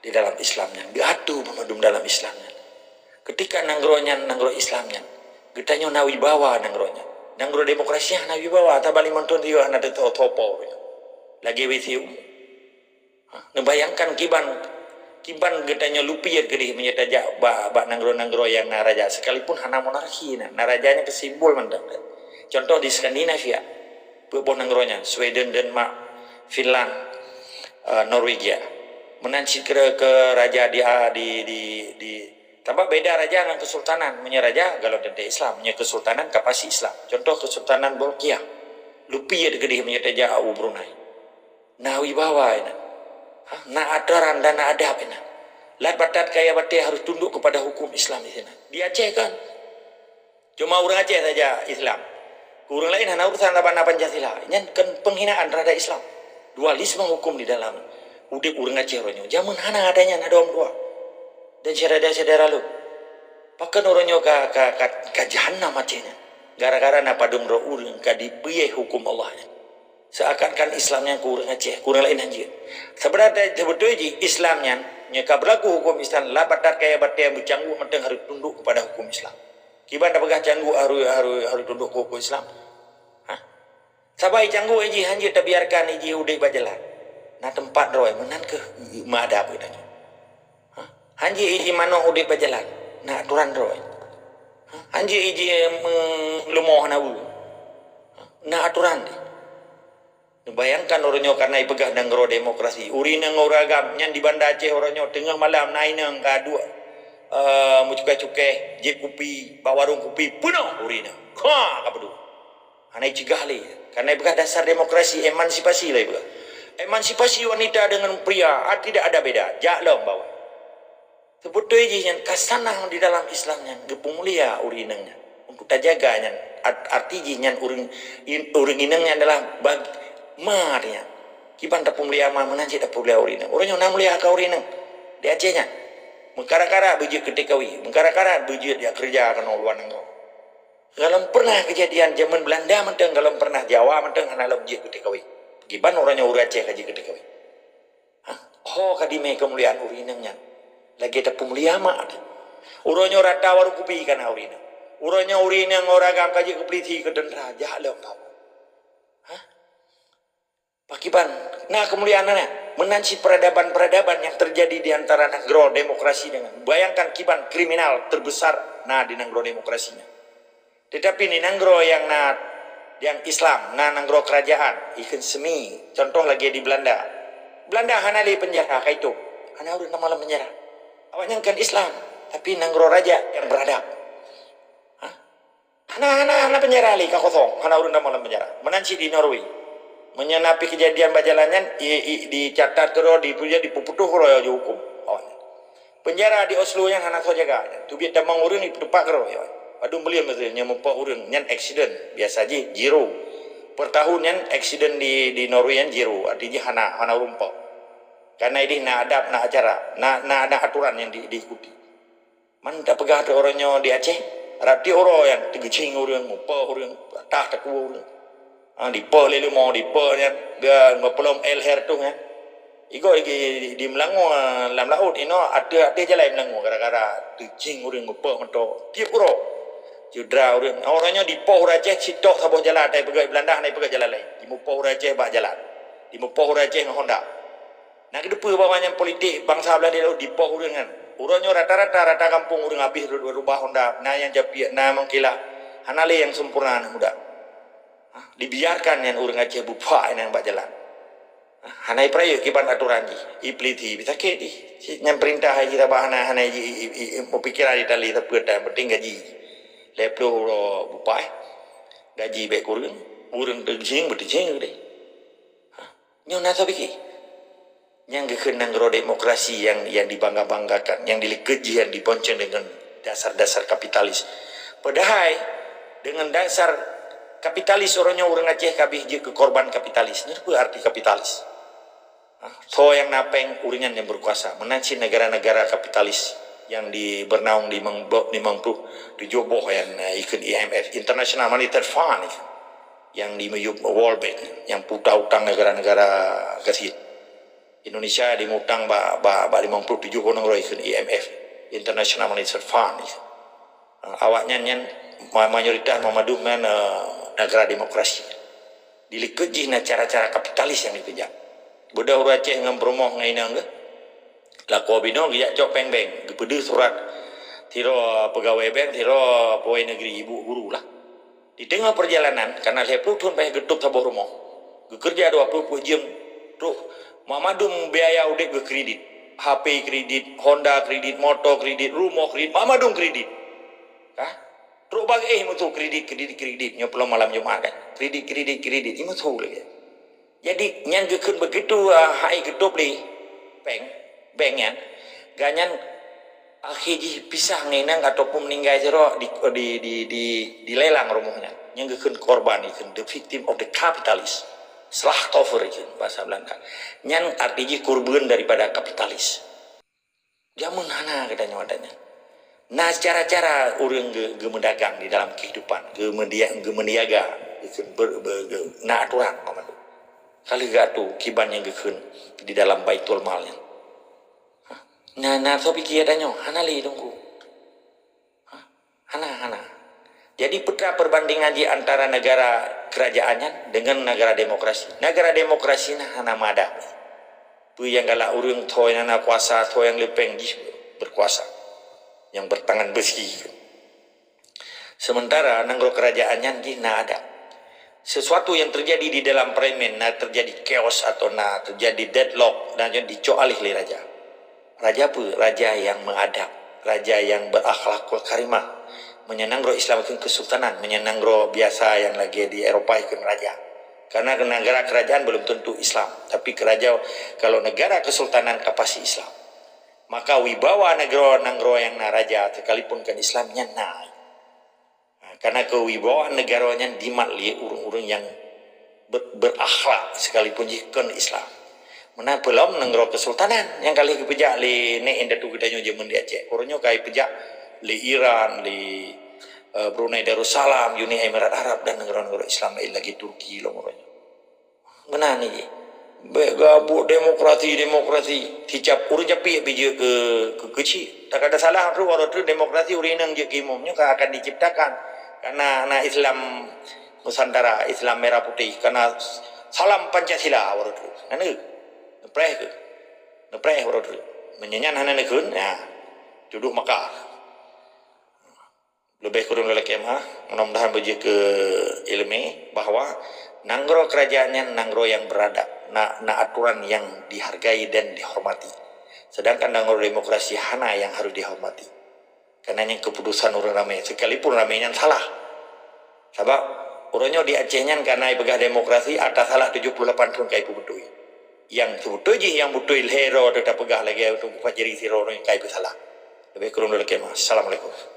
di dalam Islam nyan, geuatu banmandum dalam Islam nyan. Ketika nanggroe nyan nanggroe Islam nyan, geutanyoe na wibawa nanggroe nyan. Nanggroe demokrasi hana wibawa, tabali mantong riweuh hana teutoe-toe po. Lagée W C U. Ha, neubayangkan kiban, kiban geutanyoe lupiet keudeh meunyoe tajak bak, bak nanggroe-nanggroe nyang na raja, sekalipun hana monarki na, na raja nyan keu simbol mantong. Contoh di Skandinavia, peuet boh nanggroe nyan, Sweden, Denmark, Finland, eh, Norwegia. Meunan cit keu, keu raja di, di, di, di, sabab beda raja ngon kesultanan. Meunyoe raja galon teuntée Islam, meunyoe kesultanan ka pasti Islam. Contoh Kesultanan Bolkiah. Lupiet keudeh meunyoe tajak u Brunei. Na wibawa inan. Ha? Na atoran dan na adab inan. Lat batat kaya batée harus tunduk kepada hukum Islam di sinan. Di Aceh kan? Cuma ureuëng Aceh saja Islam. Ureuëng laén hana urusan laban na Pancasila. Nyan kan penghinaan terhadap Islam. Dualisme hukum di dalam udeb ureuëng Aceh uroe nyoe. Jameun hana ada nyan, ada ureuëng dua. Dan syedara-syedara lôn. Pakon uroe nyoe ka, ka, ka, ka jahanam Aceh nyan. Gara-gara na padum droe ureuëng ka dipeuyeh huköm Allah nyan. Seuakan-akan Islam nyan keu ureuëng Aceh, keu ureuëng laén hanjeuet. Sebenarnya, seubeutôi jih Islam nyan, nyang ka beulaku huköm Islam, labat that kaya batée meucangguek mantong harôh tundok keupada huköm Islam. Kiban tapeugah cangguek harôh, harôh, harôh tundok keu huköm Islam? Hah? Sabai cangguek jih hanjeuet tabiarkan jih udeb bak jalan. Na teumpat droe, meunan kheueh meuadab geutanyoe. Hah? Hanjeuet jih manok udeb bak jalan. Na atoran droe. Hah? Hanjeuet jih meuleumoh hana weue. Hah? Na atoran deh. Neubayangkan uroe nyoe kareuna ipeugah nanggroe demokrasi. Ureuëng inong ureuëng agam nyan di Banda Aceh uroe nyoe teungoh malam na inong ka duek, eh, meucukai-cukai, jieb kupi, bak warong kupi, peunoh ureuëng inong. Kha ka beudôh. Hana icegah lé. Kareuna ipeugah dasar demokrasi, emansipasi lé ipeugah. Emansipasi wanita dengan pria, ah, tidak ada beda. Jak lom bawah. Seubeutôi jih nyan khasanah di dalam Islam nyan geupeumulia ureuëng inong nyan. Untuk tajaga nyan, art-, arti jih nyan ureuëng, in-, ureuëng inong nyan adalah bag-, ma nyan. Kiban tapeumulia ma meunan cit tapeumulia ureuëng inong. Ureuëng nyoe na mulia ka ureuëng inong di Aceh nyan. Meukarat-karat beujeuet keu T K W, meukarat-karat beujeuet jak keureuja keunoe luwa nanggroe. Galom pernah keujadian jameun Beulanda mantong, galom pernah Jawa mantong hana lom jeuet keu T K W. Kiban uroe nyoe ureuëng Aceh ka jeuet keu T K W. Hah? Ho ka dimé keumuliaan ureuëng inong nyan. Lagée tapeumulia ma teuh. Uroe nyoe rata warong kupi ka na ureuëng inong. Uroe nyoe ureuëng inong ureuëng agam ka jeuet keu polisi, keu teuntra, jak lom bawah. Hah? Pakiban na keumuliaan nyan? Meunan cit peradaban-peradaban yang terjadi di antara nanggroe demokrasi dengan, bayangkan kiban kriminal terbesar na di nanggroe demokrasi nyan. Tetapi di nanggroe nyang na, nyang Islam, na nanggroe kerajaan, ikheun semi, contoh lagée di Belanda. Belanda hana lé penjara, ka itôp. Hana ureuëng tamong lam penjara. Awaknyan kan Islam, tapi nanggroe raja yang beradab. Hah? Hana, hana, hana penjara lé, ka kosong, hana ureuëng tamong lam penjara. Meunan cit di Norway. Meunyoe na pih keujadian bak jalan nyan, i, i, dicatat keudroe, dipuja, dipeuputôh keudroe jeuet huköm awaknyan. Penjara di Oslo nyan hana soe jaga. Teubiet tamong ureuëng, ipeuteupat keudroe. Padum buleuen meuseue nyan meupoh ureuëng, nyan aksiden. Biasa jih zero. Per tahun nyan aksiden di, di Norway nyan zero, arti jih hana, hana ureuëng poh. Kareuna ideh na adab, na acara, na, na, na atoran nyang di, diikuti. Man tapeugah teuh uroe nyoe di Aceh, rab tieb uroe nyan teugeucing ureuëng, meupoh ureuëng, tah takue ureuëng. Ha, dipoh lé leumo, dipoh nyan, ga-, geupeulom L H R tuh nyan. Igoe di, di, di Meulangö, lam laôt inoe, ateueh-ateueh jalan Meulangö gara-gara teucing ureuëng, meupoh meuto tieb uroe. Cedera ureuëng. Uroe nyoe dipoh ureuëng Aceh sitok saboh jalan, tai peugah Beulanda hana peugah jalan laén. Dimupoh ureuëng Aceh bak jalan. Dimupoh ureuëng Aceh ngon honda. Na geuteupeue bahwa nyan politik bansa blah di laôt dipoh ureuëng nyan. Uroe nyoe rata-rata, rata gampông ureuëng habéh rubah honda, na nyang japiek, na meukilah, hana lé nyang sempurna aneuk muda. Ha, dibiarkan nyan ureuëng Aceh beupuak inan bak jalan. Ha, hana ipeurayeuk kiban atoran jih, ipeuliti, sakét jih. Nyan peurintah jih tabah hana, hana ji-, i, i, i, meupikeran di tali sapeue tan, penting gaji. Lhèe ploh uroe beupaih, gaji bèk kureueng, ureueng teujieng beuteujieng keudeh. Ha, nyoe na soe pike? Nyang geukheun nanggroe demokrasi nyang, nyang dibangga-banggakan, nyang dilikot jih nyang dibonceng deungon dasar-dasar kapitalis. Padahai deungon dasar kapitalis uroe nyoe ureueng Aceh ka abéh jeuet keu korban kapitalis. Nyoe peue arti kapitalis? Ha, soe nyang na péng, ureueng nyan nyang beukuasa. Meunan cit negara-negara kapitalis nyang di, bernaung di meng-, limong ploh tujoh boh nyang, eh, ikheun I M F, International Monetary Fund, nyang di miyueb World Bank, nyang peutang utang negara-negara gasien. Indonesia dimutang bak, bak, bak limong ploh tujoh boh nanggroe ikheun I M F, International Monetary Fund. Ah, awaknyan nyan ma-, mayoritas meumandum nyan, eh, negara demokrasi. Dilikot jih na cara-cara kapitalis nyang dikeujak. Beudôh ureueng Aceh ngon peurumoh ngon inong geuh. Lakoe binoe geujak cok péng bank, geupeudeuh surat sidroe peugawée bank, sidroe pegawai negeri, ibu guru lah. Di teungoh peurjalanan, kana lhèe ploh thon payah geutôb saboh rumoh. Geukeureuja dua ploh peuet jeuem trok, mandum biaya udép geuh kredit. H P kredit, Honda kredit, moto kredit, rumoh kredit, mandum kredit. Ka? Trok bak geuéh meusu kredit, kredit, kredit. Nyoe pulang malam Jumat kan. Kredit, kredit, kredit. Imeusu lagèe. Jadi, nyan geukheun begitu, ah, hai geutôb lé bank, bank nyan, gobnyan akhé jih pisah ngon inong ataupun meuninggai sidroe di, di, di, di, dilelang rumoh nyan. Nyan geukheun korban, geukheun the victim of the capitalist. Slachtoffer geukheun bahasa Belanda. Nyan arti jih korban daripada kapitalis. Jameun hana geutanyoe adat nyan. Na cara-cara ureuëng ge-, geumeudagang di dalam kehidupan, geumeudia-, geumeudiaga, geukheun ber-, be-, ge-, na aturan, Muhammad. Ka lheueh geuatoe kiban nyang geukheun di dalam Baitul Mal nyan. Na, na soe piké tanyoe, hana lé Teungku. Hana, hana. Jadi, peue perbandingan di antara negara kerajaan nyan dengan negara demokrasi? Negara demokrasi na hana meuadab. Peue nyang galak ureuëng, tho nyang na kuasa, tho nyang leupeng jih berkuasa, nyang bertangan besi. Sementara nanggroe kerajaan nyan jih na adab. Sesuatu yang terjadi di dalam parlemen, na terjadi chaos atau na terjadi deadlock, na jadi dicok alih lé raja. Raja peue? Raja yang meuadab, raja yang berakhlakul karimah. Meunyoe nanggroe Islam keu kesultanan, meunyoe nanggroe biasa yang lagée di Eropa keu raja. Karena negara kerajaan belum tentu Islam, tapi keraja, kalau negara kesultanan ka pasti Islam. Maka wibawa nanggroe-nanggroe nyang na raja, sekalipun kon Islam, nyan na. Ha, karena kewibawaan negara nyan dimat lé ureuëng-ureuëng nyang ber-, berakhlak sekalipun jih kon Islam. Meunan peulom nanggroe kesultanan nyang ka lheueh geupeujak lé nek indatu geutanyoe jameun di Aceh. Uroe nyoe ka ipeujak lé Iran, lé, eh, Brunei Darussalam, Uni Emirat Arab dan nanggroe-nanggroe Islam laén lagée Turki lom uroe nyoe. Meunan jih. Bék gabuk demokrasi, demokrasi. Sicap ureuëng capek pih jeuet keu, keu, keu cit. Tak ada salah tu, walau tu demokrasi ureuëng inong jeuet keu imum. Nyoe ka akan diciptakan. Karena na Islam Nusantara, Islam merah putih. Karena salam Pancasila walau tu. Nyan neupreh keu. Neupreh walau tu. Meunyan hana neukheun, ya. Tuduh makar. Leubeh kureueng lé lakée meu'ah, mudah-mudahan beujeuet keu iéleumé bahwa nanggroe kerajaan nyan nanggroe nyang beuradab, na, na aturan nyang dihargai dan dihormati. Sedangkan nanggroe demokrasi hana nyang harôh dihormati. Karena nyan keuputusan ureuëng ramé, sekalipun ramé nyan salah. Sabab uroe nyoe di Aceh nyan ka na ipeugah demokrasi, ata salah tujoh puluh lapan thon ka ipeubeutôi. Nyang seubeutôi jih nyang beutôi lhée droe teuka peugah lagée Teungku Fajri sidroe nyoe ka ipeusalah. Leubeh kureueng lé lakée meu'ah. Assalamualaikum.